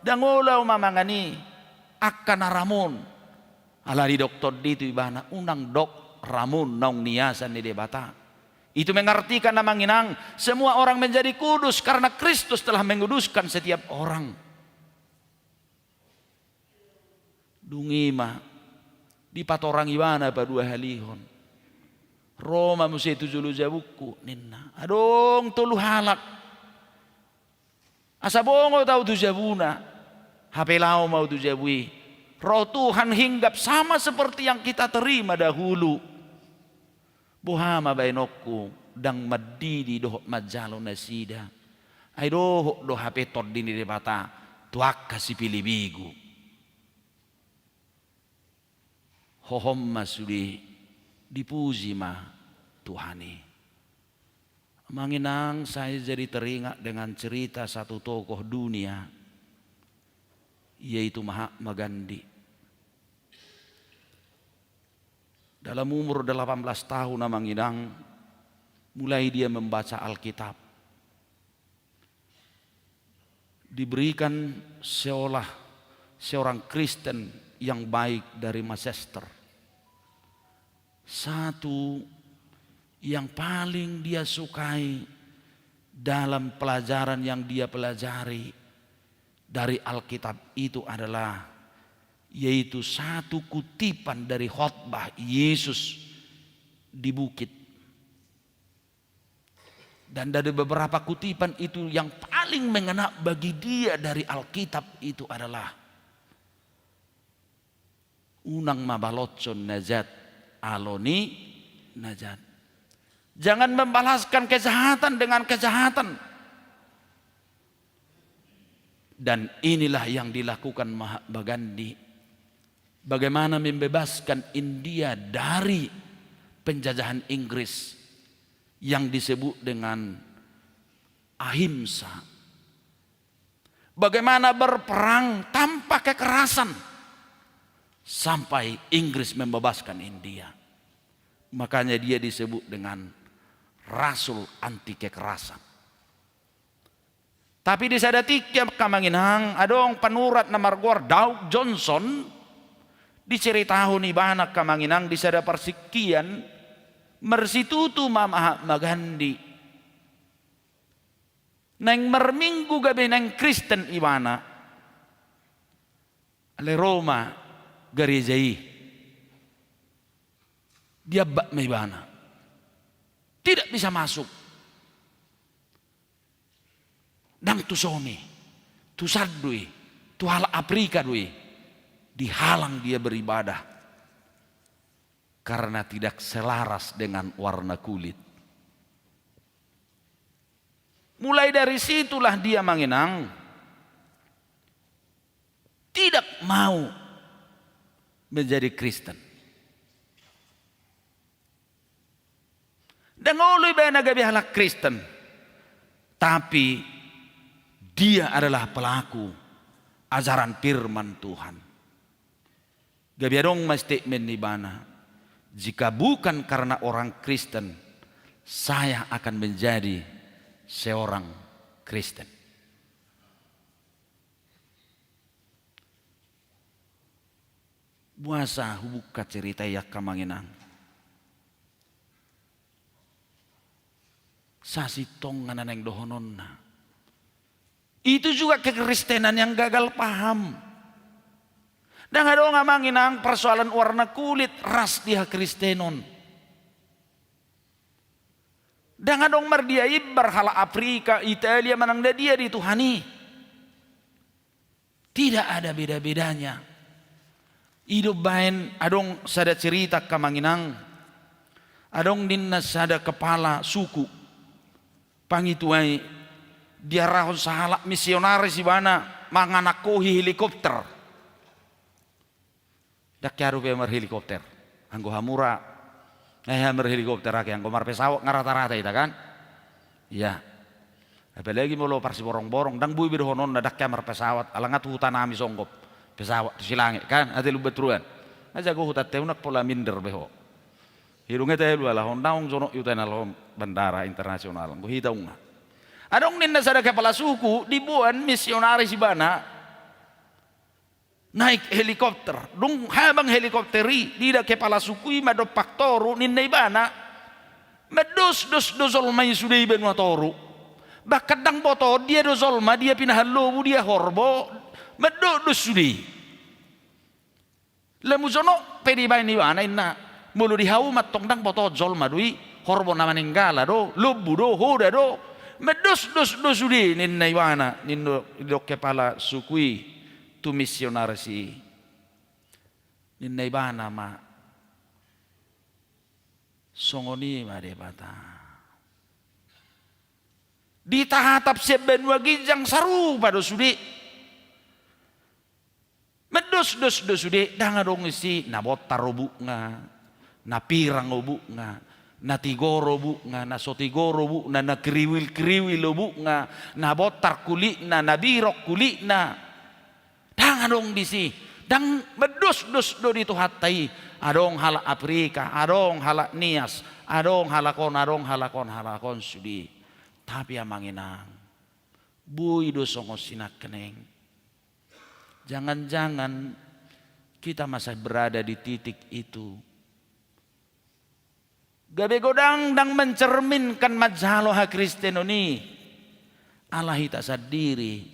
"Ndang olo ahu mamangan i, angka na ramun." Ala didok tondi tu ibana, "Unang dok ramun, naung niasan ni Debata." Itu mengartikan, amang inang, semua orang menjadi kudus karena Kristus telah menguduskan setiap orang. Dung i ma dipatorang ibana paduahalihon. "Ro ma muse tu jolo jabungku," ninna. Adong tolu halak. Asa bongot ahu tu jabuna, hape laho ma ahu tu jabu i. Roh Tuhan hinggap sama seperti yang kita terima dahulu. Boha ma baenonku, ndang mandidi dohot manjalo nasida. Ai dohot do hape tondi ni Debata tu angka si Pilibegu. Hohom ma sude, dipuji ma Tuhan i. Amang inang, saya jadi teringat dengan cerita satu tokoh dunia, yaitu Mahatma Gandhi. Dalam umur delapan belas tahun, amang inang, mulai dia membaca Alkitab. Diberikan seolah seorang Kristen yang baik dari Manchester. Satu yang paling dia sukai dalam pelajaran yang dia pelajari dari Alkitab itu adalah, yaitu satu kutipan dari khotbah Yesus di bukit. Dan dari beberapa kutipan itu, yang paling mengena bagi dia dari Alkitab itu adalah, "Unang ma baloshon na jat alo ni na jat." Jangan membalaskan kejahatan dengan kejahatan. Dan inilah yang dilakukan Mahatma Gandhi. Bagaimana membebaskan India dari penjajahan Inggris yang disebut dengan ahimsa. Bagaimana berperang tanpa kekerasan sampai Inggris membebaskan India. Makanya dia disebut dengan rasul anti kekerasan. Tapi di sada tingki, amang inang, adong panurat na margoar Doug Johnson, diceritahon ibana, amang inang, di sada parsingkian, marsitutu ma Mahatma Gandhi. Naeng marminggu gabe naeng Kristen ibana. Alai ro ma gareja i. Diambat ma ibana. Tidak bisa masuk. Ndang tuson i, tusan do i, tu halak Afrika do i, dihalang dia beribadah karena tidak selaras dengan warna kulit. Mulai dari situlah dia, amang inang, tidak mau menjadi Kristen. Ndang olo ibana gabe halak Kristen, tapi dia adalah pelaku ajaran firman Tuhan. Gabe adong ma statement ni ibana, "Jika bukan karena orang Kristen, saya akan menjadi seorang Kristen." Boasa hubuka cerita i, angka amang inang? Sasintongna na naeng dohononna. Itu juga kekristenan yang gagal paham. Ndang adong, amang inang, persoalan warna kulit, ras di hakristenon. Ndang adong mardia imbar halak Afrika, Italia, manang na dia di Tuhan i. Tidak ada beda-bedanya. I do umbaen adong sada cerita, angka amang inang. Adong ninna sada kepala suku, pangitua i, diarahon sahalak misionaris ibana manganakkohi helikopter. Ndang hea dope marhelikopter. Anggo hamu ra, eh, hea marhelikopter ake, anggo marpesawat nga rata-rata hita kan? Iya. Apalagi molo parsiborong-borong, ndang boi be dohononna ndang hea marpesawat, ala nga tu huta nami songgop pesawat tu Silange kan, ate Lumban Turuan. Nga jago huta Teunang pola minder be ho. Hidung hita elu ala ho naung jonok i huta na laho bandara internasional, anggo hita unga. Adong ninna sada kepala suku, diboan misionaris ibana naik helikopter. Dung habang helikopter i, diida kepala suku i ma dompak toru, ninna ibana, mandosdos do jolma i sude i banua toru. Bahkan ndang boto dia do jolma, dia pinahan lobu, dia horbo, mandosdos sude i. Lamu jonok pe dibaen ibana, inna, molo di hau mantong ndang boto jolma do i, horbo na maninggala do, lombu do, hoda do, mandosdos do sude, ninna ibana, ninna, didok kepala suku i tu misionaris i. Ninna ibana ma, songon i ma Debata. Ditatap sian banua ginjang sarupa do sude. Mandosdos do sude, ndang adong disi na bontar obukna, na pirang obukna, na tigor obukna, na so tigor obukna, na kriwil-kriwil obukna, na bontar kulitna, na birok kulitna. Ndang adong disi. Ndang, mandosdos do di Tuhanta i. Adong halak Afrika, adong halak Nias, adong halak on, adong halak on, halak on sude. Tapi amang inang, boi do songon sinangkaning. Jangan-jangan kita masih berada di titik itu. Gabe godang ndang mencerminkan manjalo hakristenon i. Ala hita sandiri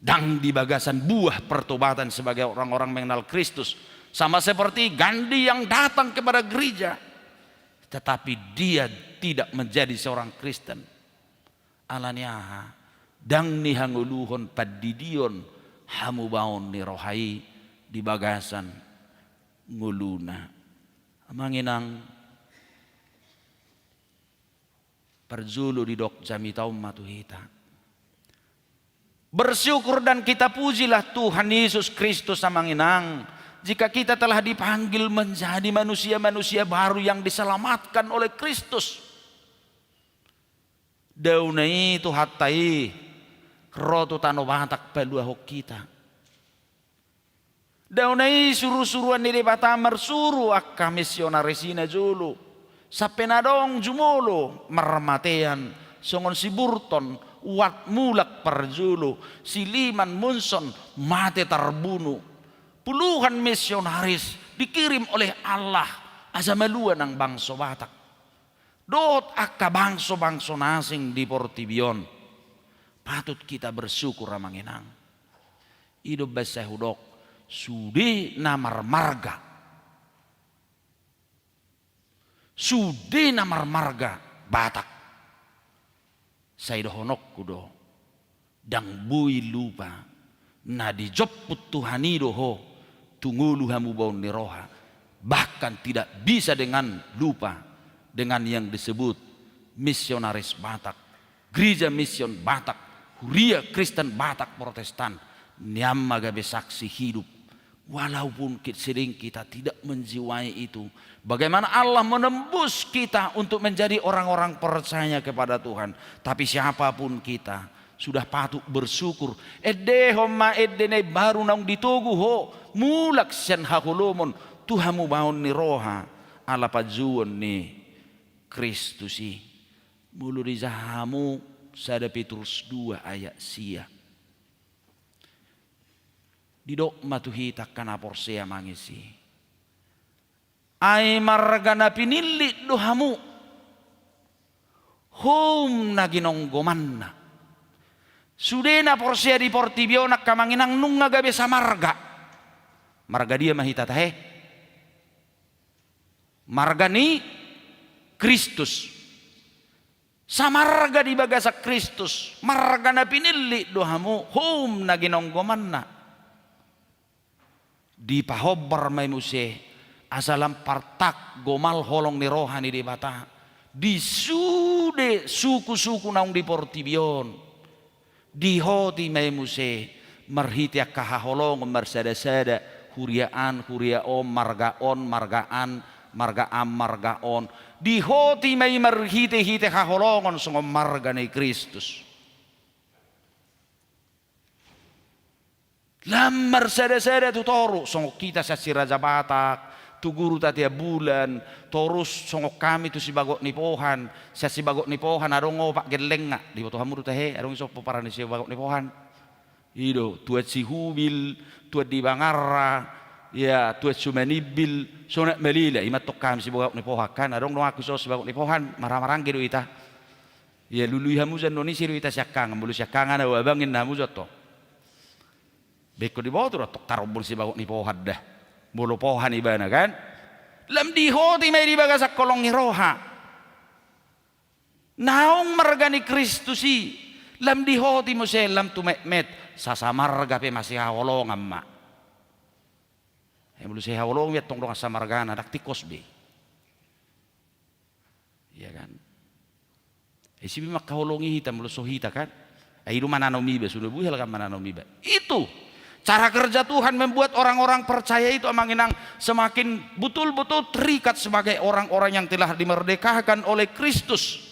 ndang di bagasan buah pertobatan sebagai orang-orang mengenal Kristus. Sama seperti Gandhi yang datang kepada gereja, tetapi dia tidak menjadi seorang Kristen. Ala ni aha? Ndang nihangoluhon pandidion hamubaon ni roha i di bagasan ngoluna. Amang inang, parjolo didok jamita on ma tu hita. Bersyukur dan kita pujilah Tuhan Yesus Kristus, amang inang, jika kita telah dipanggil menjadi manusia-manusia baru yang diselamatkan oleh Kristus. Daona i, Tuhanta i, ro tu tano Batak paluahon hita. Daona i suru-suruan ni Debata marsuru angka misionaris i najolo. Sampe na adong jumolo marmatean, songon si Burton, Watts, Muller parjolo, si Lyman, Monson, mate tarbunu. Puluhan misionaris dikirim oleh Allah asa malua nang bangso Batak dohot angka bangso-bangso na asing di portibi on. Patut kita bersyukur, amang inang. I do umbahen sai hudok, sude na marmarga, sude na marmarga Batak, sai dohononku do, ndang boi lupa, na dijomput Tuhan i do ho tu ngolu hamubaon ni roha. Bahkan tidak bisa dengan lupa dengan yang disebut misionaris Batak, Gereja Mission Batak, Huria Kristen Batak Protestan. Nian ma gabe saksi hidup. Walaupun ki-, sering kita tidak menjiwai itu, bagaimana Allah menembus kita untuk menjadi orang-orang percaya kepada Tuhan. Tapi siapapun kita, sudah patut bersyukur. Endehon ma ende na imbaru naung ditogu ho, mulak sian haholomon tu hamubaon ni roha, ala panjouon ni Kristus i. Molo dijaha hamu, sada Petrus dua ayat sia. Didok ma tu hita angka na porsea mangisi. Ai marga na pinillit do hamu, houm na ginonggomanna. Sude na porsea di portibi on, angka amang inang, nunga gabe samarga. Marga dia ma hita tahe? Marga ni Kristus. Samarga di bagasan Kristus, marga na pinillit do hamu, houm na ginonggomanna. Dipahombar ma i muse, Asa lam partak gomal holong ni roha ni Debata di sude suku-suku naung di portibi on. Dihoti ma i muse marhite angka haholongon marsada-sada, huria an, huria on, marga on, marga an, marga an, marga on. Dihoti ma i marhite-hite haholongon songon marga ni Kristus. Lam marsada-sada tu toru, songon hita sian si Raja Batak, tu Guru Tatea Bulan, torus songon hami tu Sibagot ni Pohan, sian Sibagot ni Pohan adong opat gellengna, diboto hamu do tahe, adong i so pomparan ni Sibagot ni Pohan. I do, tuan Sihubil, tuan di Bangarra, ya, tuan Sumanimbil, sonang malila, i ma antong hami Sibagot ni Pohan kan, adong do ahu so Sibagot ni Pohan, marhaha maranggi do hita. Ia lului hamu sian on, ise do hita siangkangan, molo siangkangan ahu abang ninna hamu jo antong. Ba ingkon diboto do antong tarombon Sibagot ni Pohan da. Molo Pohan ibana kan. Lam dihoti ma i di bagasan holong ni roha. Naung marga ni Kristus i. Lam dihoti muse lam tumetmet. Sasamarga pe masihaholongan ma. Ai molo sihaholongan i antong dongan samargana, ndang tingkos be. Ia kan. Ai ise be mangkaholongi hita molo so hita kan. Ai i do mananom iba, sude buhel kan mananom iba. Itu cara kerja Tuhan membuat orang-orang percaya itu, Amang Inang, semakin betul-betul terikat sebagai orang-orang yang telah dimerdekakan oleh Kristus.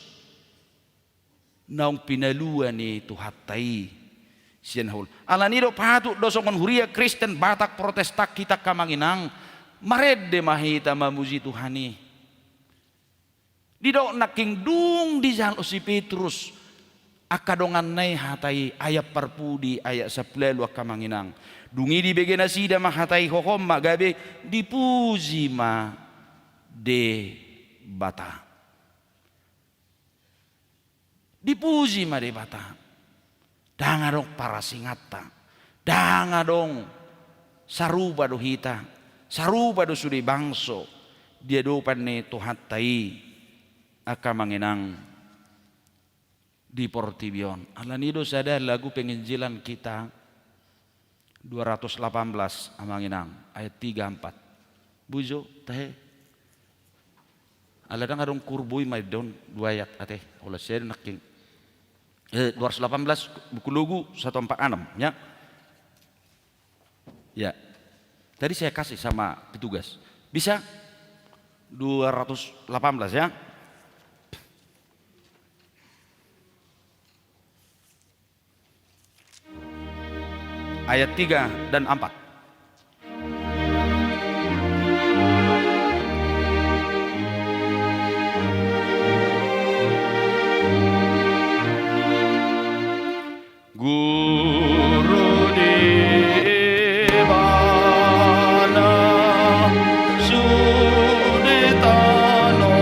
Naung pinalua ni Tuhanta i sian haholongan. Alani do patut do songon huria Kristen Batak Protestan hita, Amang Inang, marende ma hita mamuji Tuhan i. Didok nangkin dung dijalo si Petrus angka donganna i hata i, ayat parpudi, ayat sampulu ualu, angka Amang Inang. Dung i dibege nasida ma hata i, hohom ma gabe dipuji ma Debata. Dipuji ma Debata. Ndang adong parasinganta. Ndang adong, sarupa do hita. Sarupa do sude bangso di adopan ni Tuhanta i, angka Amang Inang, di portibi on. Alani do sada lagu penginjilan kita, dua ratus delapan belas, Amang Inang, ayat tiga, empat. Boi jo tahe. Ala ndang adong kurbo i ma i don dua ayat ate, holan sada nangkin. Eh, dua ratus delapan belas, buku Logu satu empat enam, ya. Ya. Tadi saya kasih sama petugas. Bisa? Dua ratus delapan belas, ya. Ayat tiga dan empat. Guru di ibana sude tano,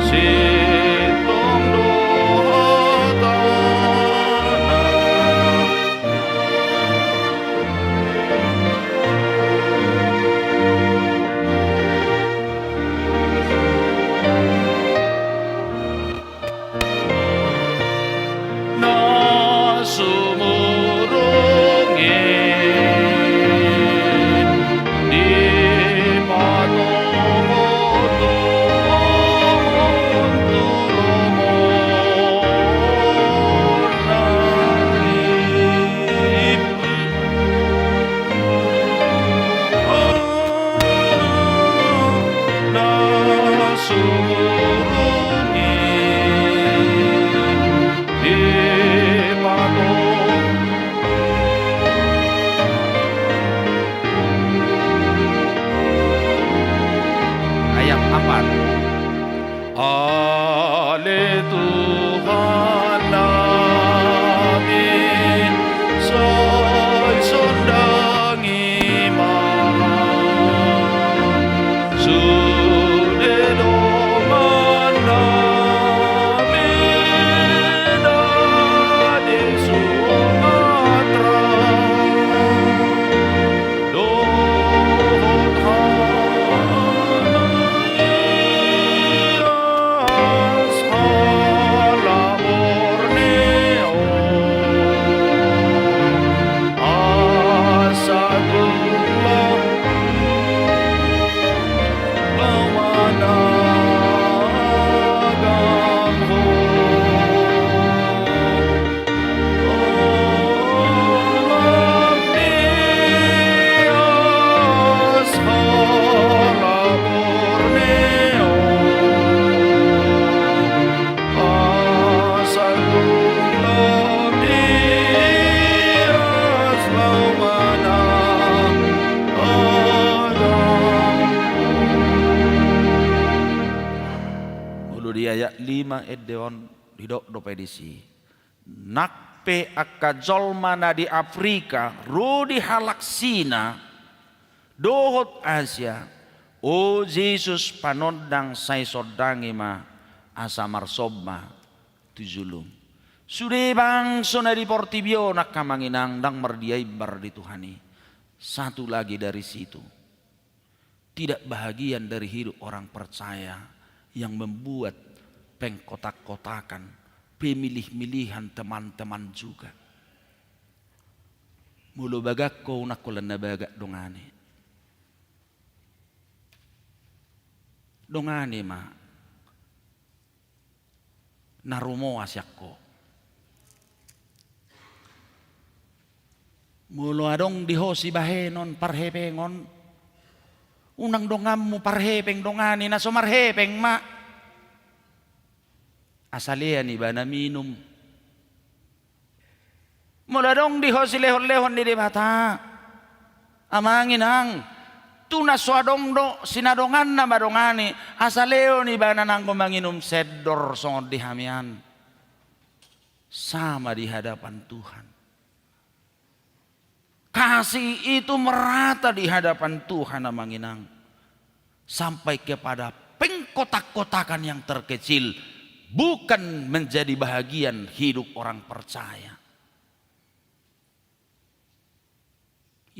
sintong do hatana. Na sumurung i dipatongon turomonna i. Na sumurung i dipatongon. Ayat empat. Ale Tuhan nami, sai sonang i ma sude dongan nami na di Sumatera. Dohot hami ayat lima ende on, didok dope disi: Nang pe angka jolma na di Afrika ro di halak Sina dohot Asia, o Jesus Panondang, sai sondangi ma asa marsomba tu jolom. Sude bangso na di portibi on, angka amang inang, ndang mardia imbar di Tuhan i. Satu lagi dari situ. Tidak bahagian dari hidup orang percaya yang membuat pengkotak-kotakan, pemilih-milihan teman-teman juga. Molo bagak ho, unang holan na bagak dongani. Dongani ma na rumoa sian ho. Molo adong di ho sibahenon parhepengon, unang donganmu parhepeng dongani, na so marhepeng ma. Asa lean ibana minum. Molo adong di ho silehon-lehon ni Debata, amang inang, tu na so adong do, sinadonganna ma dongani, asa lean ibana nanggo manginum sendor songon di hami an. Sama di hadapan Tuhan. Kasih itu merata di hadapan Tuhan, amang inang. Sampai kepada pengkotak-kotakan yang terkecil, bukan menjadi bahagian hidup orang percaya.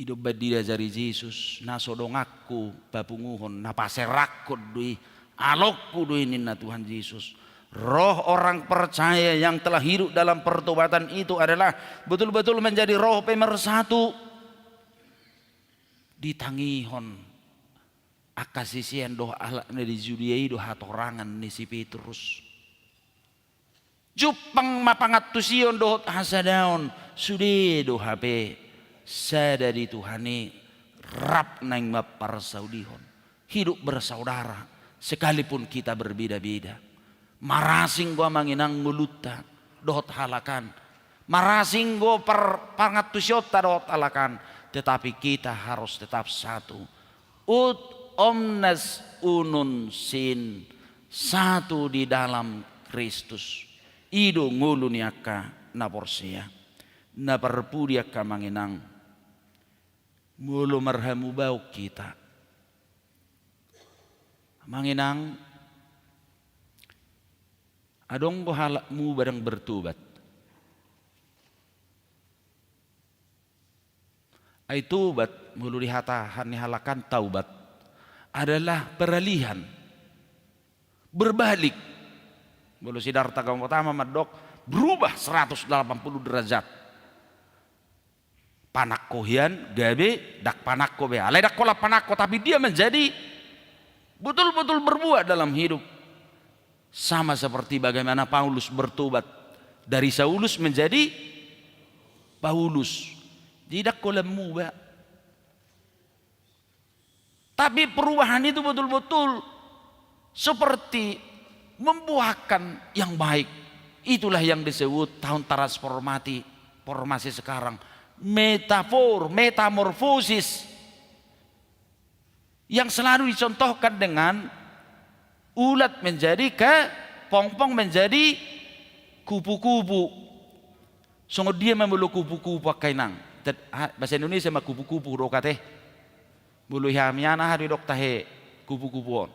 I do umbaen diajari Jesus, na so donganku papunguhon, na paserangkon do i, alongku do i, ninna Tuhan Jesus. Roh orang percaya yang telah hidup dalam pertobatan itu adalah betul-betul menjadi roh pemersatu. Ditangihon angka sisean dohot halak na di Judea i do hatorangan ni si Petrus. Jumpang ma pangantusion dohot hasadaon, sude do hape sada di Tuhan i, rap naeng mamparsaudihon. Hidup bersaudara, sekalipun kita berbeda-beda. Marasing do, amang inang, ngolunta dohot halak an. Marasing do par-, pangantusionta dohot halak an, tetapi kita harus tetap satu. Ut omnes unum sin, satu di dalam Kristus. I do ngolu ni angka na porsea. Na parpudi, angka amang inang, molo marhamubaon hita, amang inang, adong do halak muba ndang bertobat. Ai tobat, molo di hata ni halak an taubat, adalah peralihan, berbalik. Molo Sidarta Gautama mandok, berubah seratus delapan puluh derajat. Panangko hian gabe ndang panangko be. Alai ndang holan panangko, tapi dia menjadi betul-betul berbuah dalam hidup. Sama seperti bagaimana Paulus bertobat dari Saulus menjadi Paulus. Jadi ndang holan muba. Tapi perubahan itu betul-betul seperti membuahkan yang baik. Itulah yang disebut tahun transformati-, formasi sekarang. Metafor, metamorfosis. Yang selalu dicontohkan dengan ulat menjadi kepompong, menjadi kupu-kupu. Songon dia ma molo kupu-kupu, angka inang? Tet-, ha, bahasa Indonesia ma kupu-kupu do, ate. Molo di hami an, aha do didok tahe kupu-kupu on?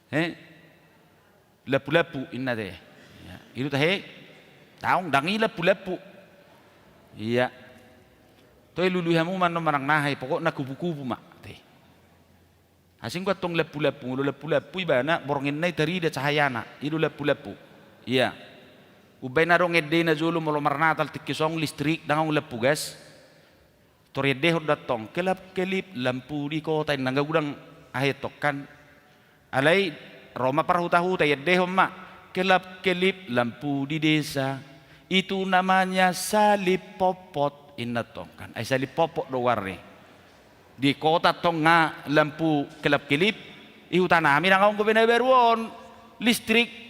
He? Lampu-lampu, inna te. Ya, i do tahe? Daong, ndang i lampu-lampu. Iya. Toe lului hamu ma annon manang na aha i, pokokna kupu-kupu ma, te. Asing do antong lampu-lampu, molo lampu-lampu ibana bornginna i tarida cahayana, i do lampu-lampu. Iya. Umbaen adong endena jolo molo marnatal tingki songon listrik, ndang adong lampu gas. Tor iendehon do antong, kelap-kelip lampu di kota, inna, nunga godang aha i antong kan. Alai ro ma parhuta-huta, iendehon ma, kelap-kelip lampu di desa, itu namanya salib potpot, inna antong kan. Ai salib potpot do goarna i. Di kota antong nga lampu kelap-kelip, di huta nami ndang adong gabe na baru on, listrik.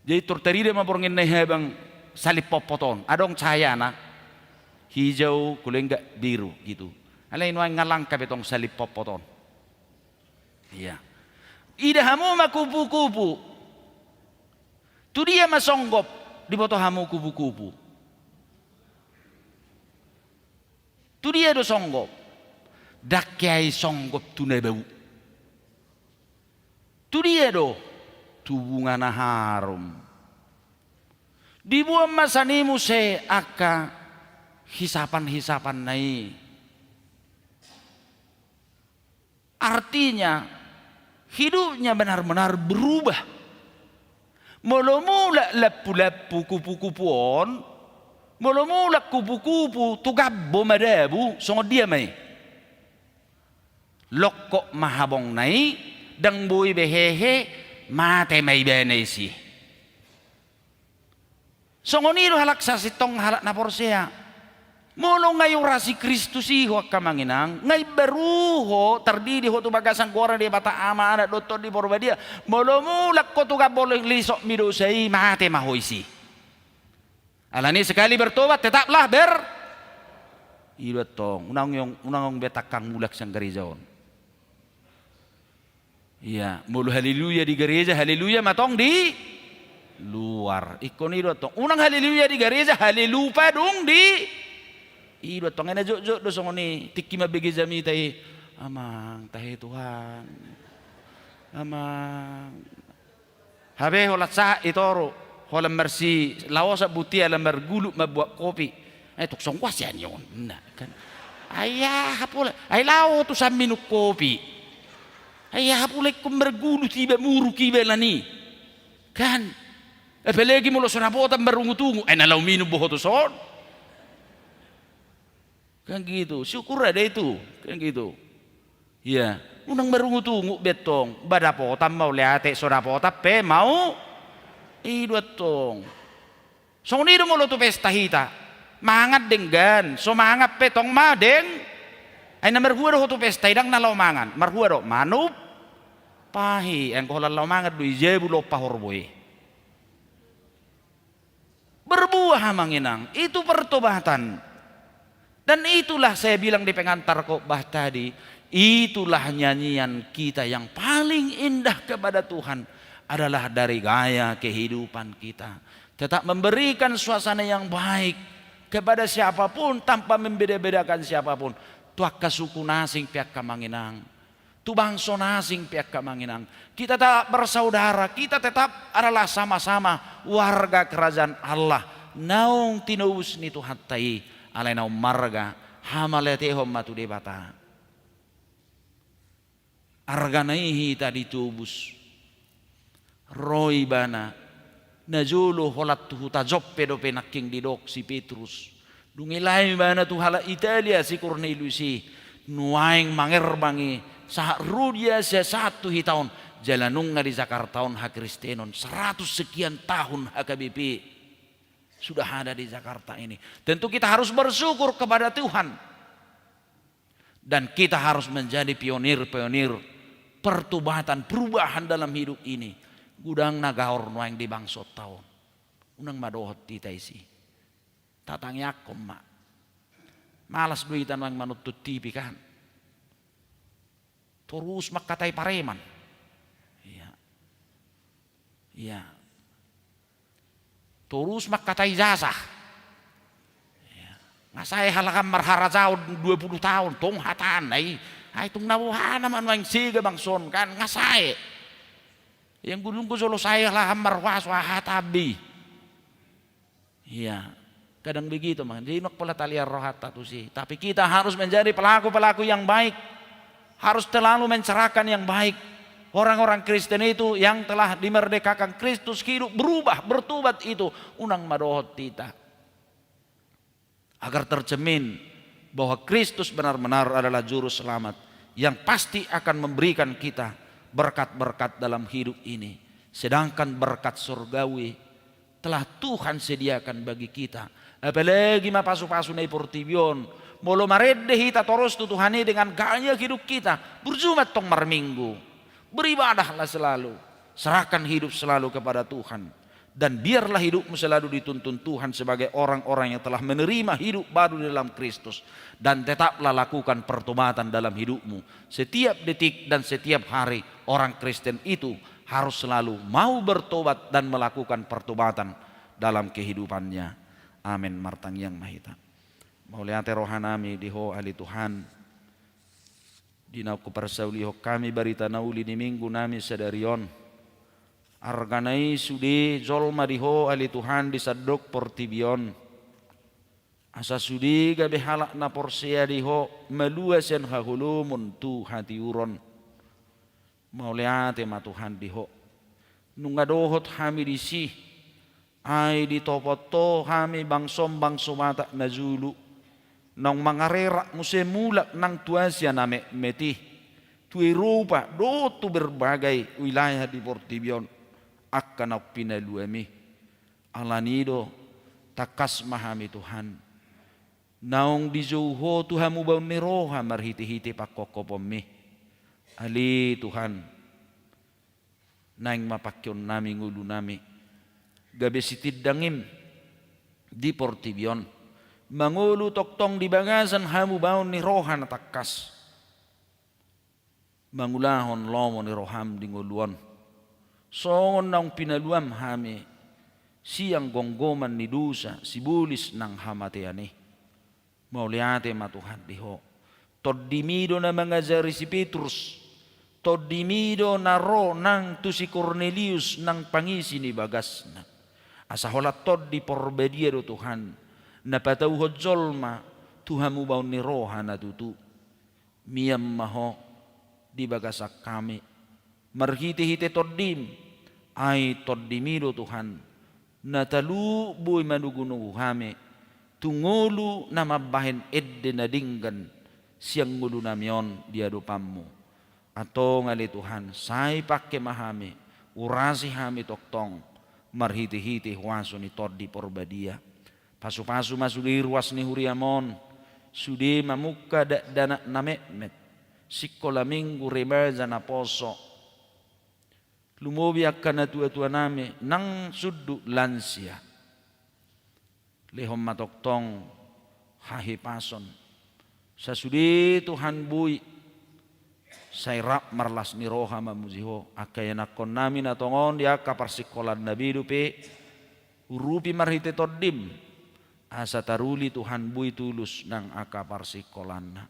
Jadi tor tarida ma bornginna i habang salib potpot on. Adong cahayana, hijau, kalau enggak biru gitu. Alai nuaeng nga langka be tong salib potpot on. Iya. Ida hamu ma kupu-kupu. Tu dia ma songgop diboto hamu kupu-kupu? Tu dia do songgop? Ndang hea i songgop tu na bau. Tu dia do? Tu bunga na harum. Diboan ma sian i muse angka hisapan-hisapanna i. Artinya, hidupnya benar-benar berubah. Molo mulak lampu-lampu kupu-kupu on, molo mulak kupu-kupu tu gambo madabu, songon dia ma i? Longkot ma habongna i, ndang boi be hehe, mate ma ibana disi. Songon i do halak sasintongna, halak na porsea. Molo nga iurasi Kristus i ho angka amang inang, nga imbaru ho, tardidi ho tu bagasan goar ni Debata Ama, Anak dohot Tondi Porbadia, molo mulak ho tu gambo, lisok mi dosa i, mate ma ho disi. Alani i sekali bertobat tetaplah ber-, i do antong, unang, unang be tangkang mulak sian gareja on. Ia, molo haleluya di gareja, haleluya ma tong di luar. Ingkon i do antong. Unang haleluya di gareja, halelupa dung di. I do antong, ai na jotjot do songon i, tingki mambege jamita i. Amang, tahe Tuhan. Amang. Hape holan sahat i toru, holan marsilaosan butia, ala margulut mambuat kopi. Eh, tung songon sian i on, na, kan. Ai aha pola, ai laho ho tusan minum kopi. Ai aha pola ingkon margulut iba, muruk iba alani. Kan. Apalagi molo so dapotan marungut-ungut, ai na laho minum bo ho tuson. Kan gitu, syukur ada itu, kan gitu. Ia, unang marungut-ungut be antong, ba dapotan mauliate, so dapotan pe mau, i do antong. Songon i do molo tu pesta hita, mangan denggan, so mangan pe tong ma deng. Ai na marhua do ho tu pesta i, ndang na laho mangan, marhua do manumpahi, anggo holan laho mangan do i, jabu laho pahorbo i. Berbuah, amang inang, itu pertobatan. Dan itulah saya bilang di pengantar khotbah tadi, itulah nyanyian kita yang paling indah kepada Tuhan adalah dari gaya kehidupan kita. Tetap memberikan suasana yang baik kepada siapapun tanpa membeda-bedakan siapapun. Tu angka suku na asing pe, angka amang inang. Tu bangso na asing pe, angka amang inang. Kita tetap bersaudara, kita tetap adalah sama-sama warga kerajaan Allah. Naung tinobus ni Tuhanta i, alai na ummarga, hamauliatehon ma tu Debata. Argana i hita ditobus. Ro ibana, najolo holan tu huta Joppe dope nangkin didok si Petrus. Dung i laho ibana tu halak Italia si Kornelius i, nuaeng mangerbang i, sahat ro di Asia, sahat tu hita on, jala nunga di Jakarta on hakristenon, seratus sekian tahun H K B P sudah ada di Jakarta ini. Tentu kita harus bersyukur kepada Tuhan. Dan kita harus menjadi pionir-pionir pertobatan, perubahan dalam hidup ini. Godang na gaor nuaeng di bangsonta on. Unang ma dohot hita disi. Tatangiangkon ma. Malas do hita nuaeng manonton T V kan. Torus mangkatai pareman. Ia. Ia. Torus mangkatai jasa. Ia. Nga sae halak an marharajaon dua puluh taon, tong hatana i. Ai tung na boha nama nuaeng sega bangso on kan, nga sae. Ia, anggo dung jolo sae halak an marhuaso, aha hata be i. Ia, kadang begitu, mang. Jadi, unang pola taliar rohanta tusi. Tapi kita harus menjadi pelaku-pelaku yang baik. Harus selalu mencerahkan yang baik. Orang-orang Kristen itu yang telah dimerdekakan Kristus, hidup berubah, bertobat itu. Unang ma dohot hita. Agar tercermin bahwa Kristus benar-benar adalah Juru Selamat yang pasti akan memberikan kita berkat-berkat dalam hidup ini. Sedangkan berkat surgawi telah Tuhan sediakan bagi kita. Apalagi ma pasu-pasu na di portibi on. Molo marende hita torus tu Tuhan i dengan gaya hidup kita, burju ma tong marminggu. Beribadahlah selalu. Serahkan hidup selalu kepada Tuhan. Dan biarlah hidupmu selalu dituntun Tuhan sebagai orang-orang yang telah menerima hidup baru di dalam Kristus. Dan tetaplah lakukan pertobatan dalam hidupmu. Setiap detik dan setiap hari, orang Kristen itu harus selalu mau bertobat dan melakukan pertobatan dalam kehidupannya. Amin. Martangiang ma hita. Mauliate rohanami di Ho ale Tuhan, di naung huparsaulihon hami barita na uli ni Minggu nami sadari on. Argana i sude jolma di Ho ale Tuhan di sandok portibi on, asa sude gabe halak na porsea di Ho malua sian haholomon tu hatiuron. Mauliate ma Tuhan di Ho. Nunga dohot hami disi, ai ditopot Ho hami bangsom bangso Batak na julu. Naung mangarerak muse mulak nang tu Asia na metmet i, tu Eropa dohot tu berbagai wilayah di portibi on, angka naung pinaluami. Alani do, tangkas ma hami Tuhan, naung dijou Ho tu hamubaon ni roha marhitehite pangkopkoponmi. Ale Tuhan, naeng ma pangkeonnami ngolunami gabe sitindangim di portibi on, mangolu tongtong di bagasan hamubaon ni roha na tangkas, mangulahon lomo ni roham di ngolu on. Songon naung pinaluam hami sian gomgoman ni dosa, sibolis nang hamatean i. Mauliate ma Tuhan di Ho. Tondim i do na mangajari si Petrus. Tondim i do na ro nang tu si Kornelius nang pangisi ni bagasna. Asa holan Tondi Porbadia do Tuhan na patauhon jolma tu hamubaon ni roha na tutu. Mian ma Ho di bagasan hami marhitehite Tondim. Ai Tondim i do Tuhan na talu boi manogunogu hami tu ngolu na mambahen ende na denggan sian ngolunami on di adopanmu. Antong ale Tuhan, sai pangke ma hami, urasi hami tongtong marhitehite huaso ni Tondi Porbadia. Pasupasu ma sude ruas ni huriam on, sude mamungka dakdanak na metmet, sikola minggu, remaja, naposo, lumobi angka natuatuanami nang sundut lansia. Lehon ma tongtong hahipason. Sasude Tuhan boi, sai rap marlas ni roha mamuji Ho angka ianakkonnami na tongon di angka parsikolaan na be dope. Urupi marhite Tondim asa taruli Tuhan boi tulus nang angka parsikolaanna.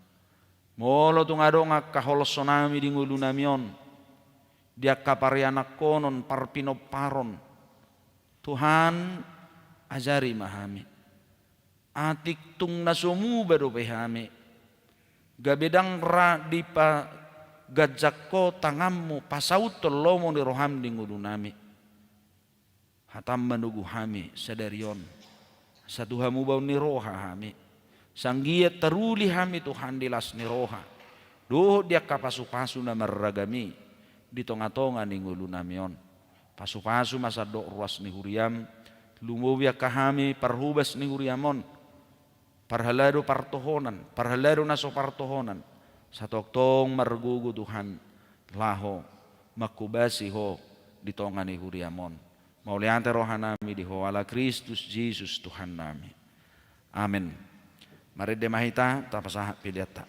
Molo tung adong angka holsonami di ngolunami on, di angka parianakkonon, parpinomparon, Tuhan, ajari ma hami. Atik tung na so muba dope hami, gabe ndang ra dipaganjang Ho tanganmu pasauthon lomo ni roham di ngolunami. Hatam manogu hami sadari on, asa tu hamubaon ni roha hami. Sanggiat taruli hami Tuhan di las ni roha dohot di angka pasupasu na marragam i di tongatonga ni ngolunami on. Pasupasu ma sandok ruas ni huriam, lumobi angka hami parhobas ni huriam on, parhalado partohonan, parhalado na so partohonan, asa tongtong margogo Tuhan laho manghobasi Ho di tonga ni huriam on. Mauliate rohanami di Ho ala Kristus Jesus Tuhannami. Amen. Marende ma hita, tapasahat peleanta.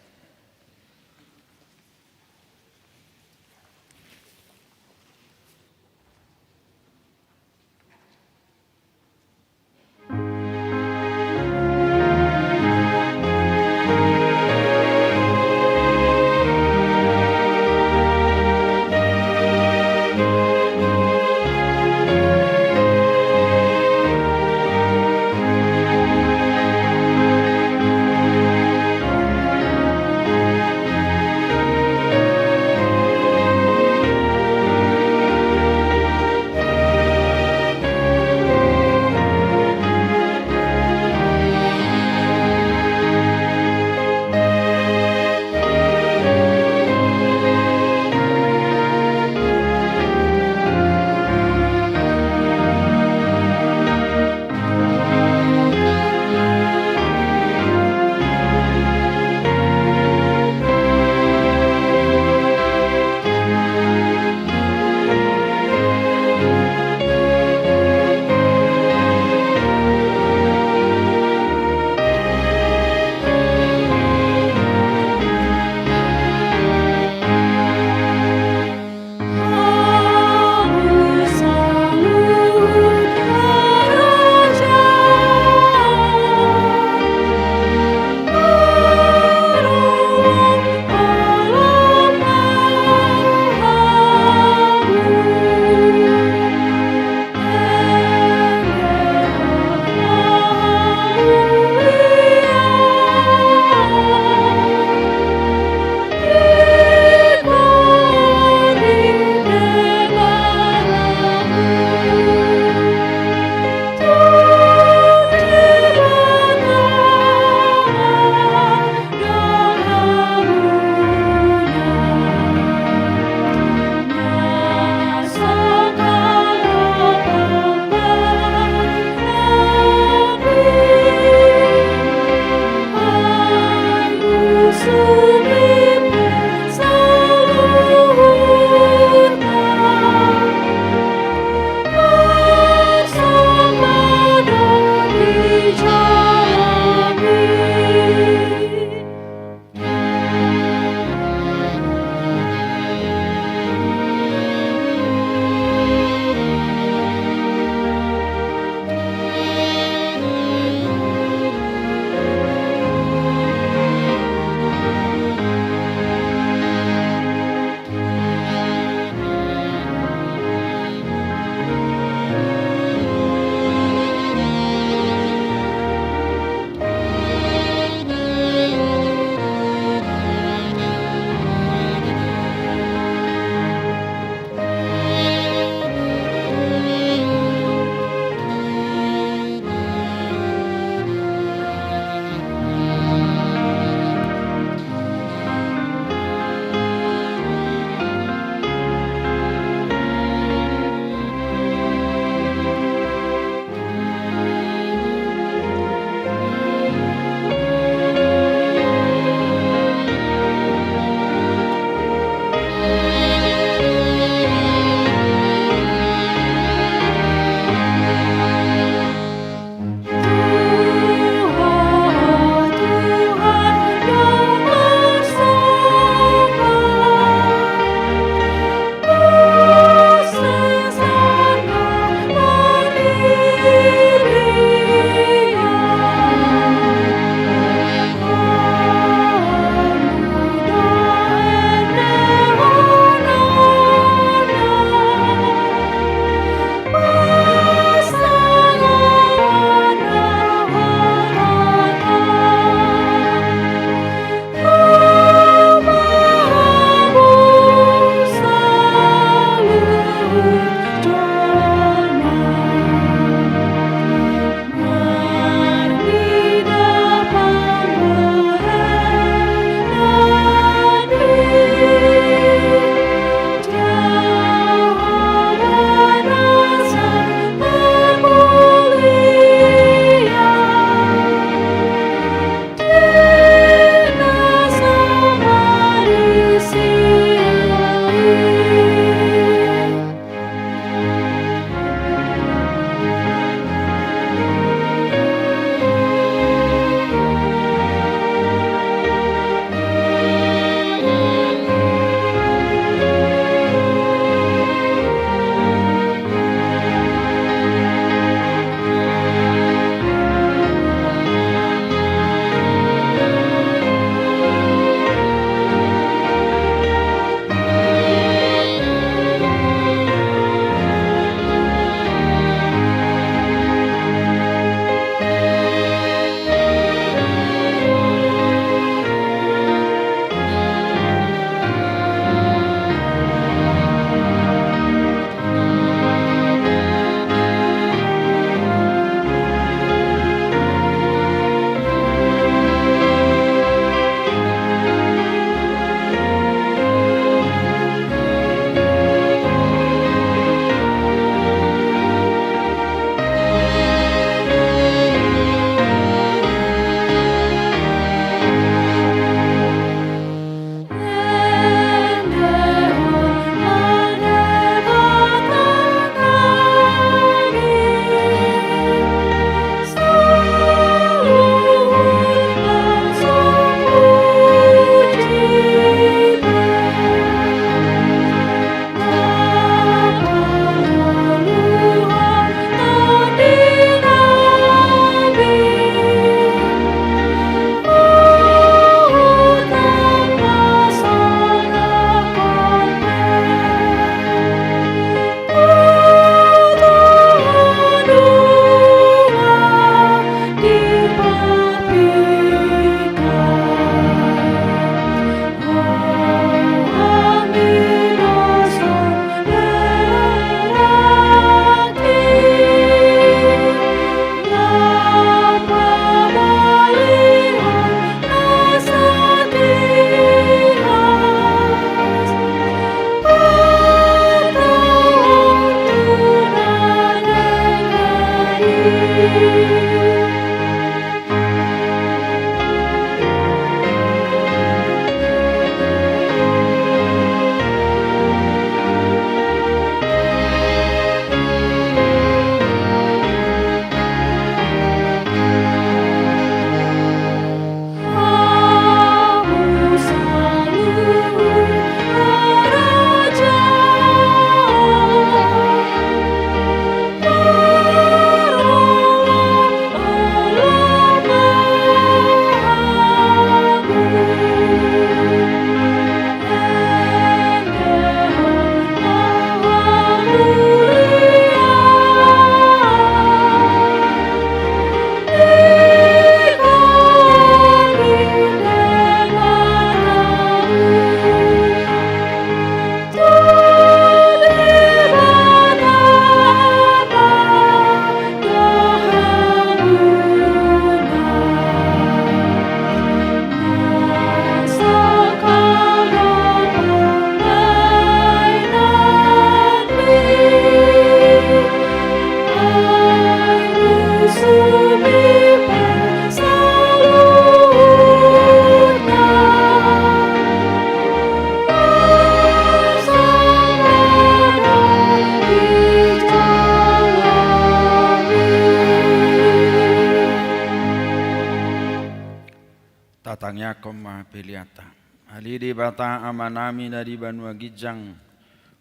Peleanta. Ale Debata Amanami na di banua ginjang,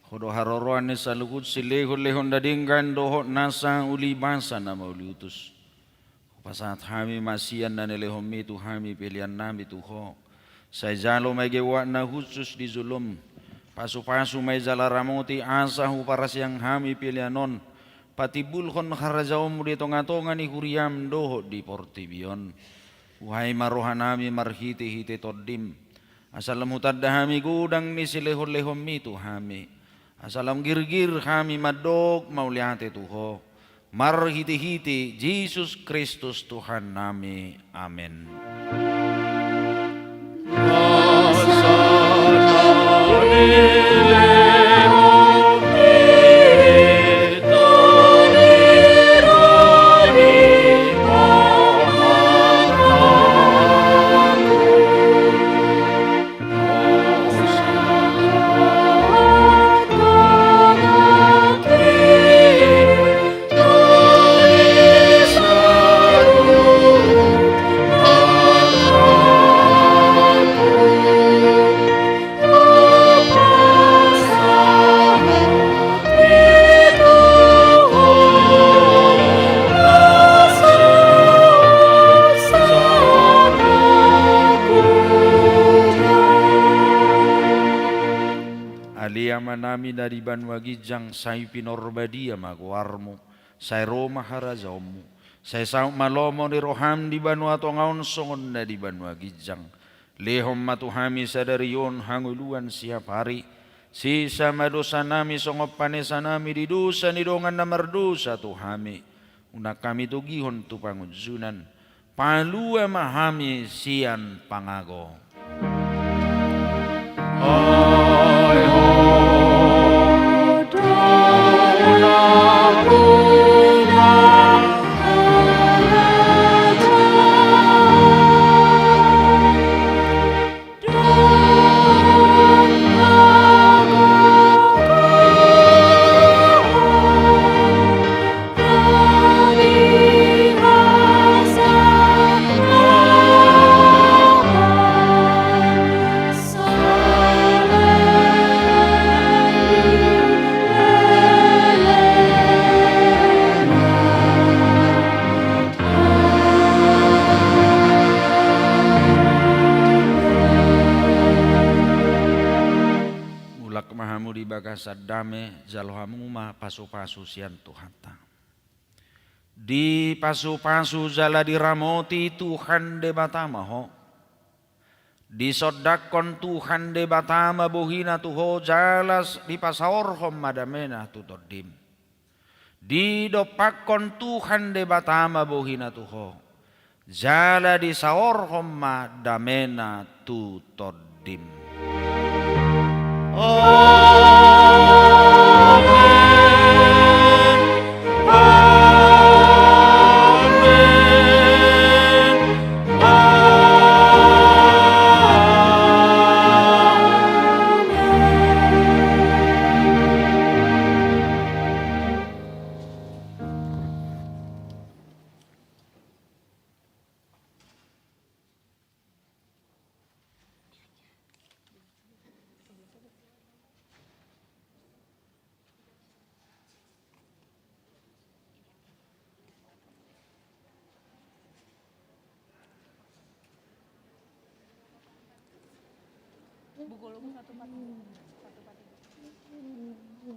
Ho do haroroan ni saluhut silehonlehon na denggan dohot nasa ulibasa na mauliutus. Hupasahat hami ma sian na nilehonMi tu hami peleannami tu Ho. Sai jalo ma i goarna hushus di jolom. Pasupasu ma i jala ramoti asa huparasiang hami pelean on patimbulhon harajaonMu di tongatonga ni huriaM dohot di portibi on. Uhai ma rohanami marhitehite TondiM, asa lam hutanda hami godang ni silehonlehonMi tu hami, asa lam girgir hami mandok mauliate tu Ho, marhitehite Jesus Kristus Tuhannami. Amen. Ale Amanami na di banua ginjang, sai pinarbadia ma goarMu, sai ro ma harajaonMu, sai saut ma lomo ni rohaM di banua tonga on songon na di banua ginjang. Lehon ma tu hami sadari on hangoluan siapari. Sesa ma dosanami songon panesanami di dosa ni dongan na mardosa tu hami. Unang hami togihon tu pangunjunan. Palua ma hami sian pangago. Mulak ma hamu di bagasan dame, jalo hamu ma pasupasu sian Tuhanta. Dipasupasu jala diramoti Tuhan Debata ma ho. Disondangkon Tuhan Debata ma bohina tu ho jala s-, dipasaorhon ma damena tu tondim. Didompakkon Tuhan Debata ma bohina tu ho, jala disaorhon ma damena tu tondim. Amen. Amen.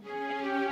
Amen.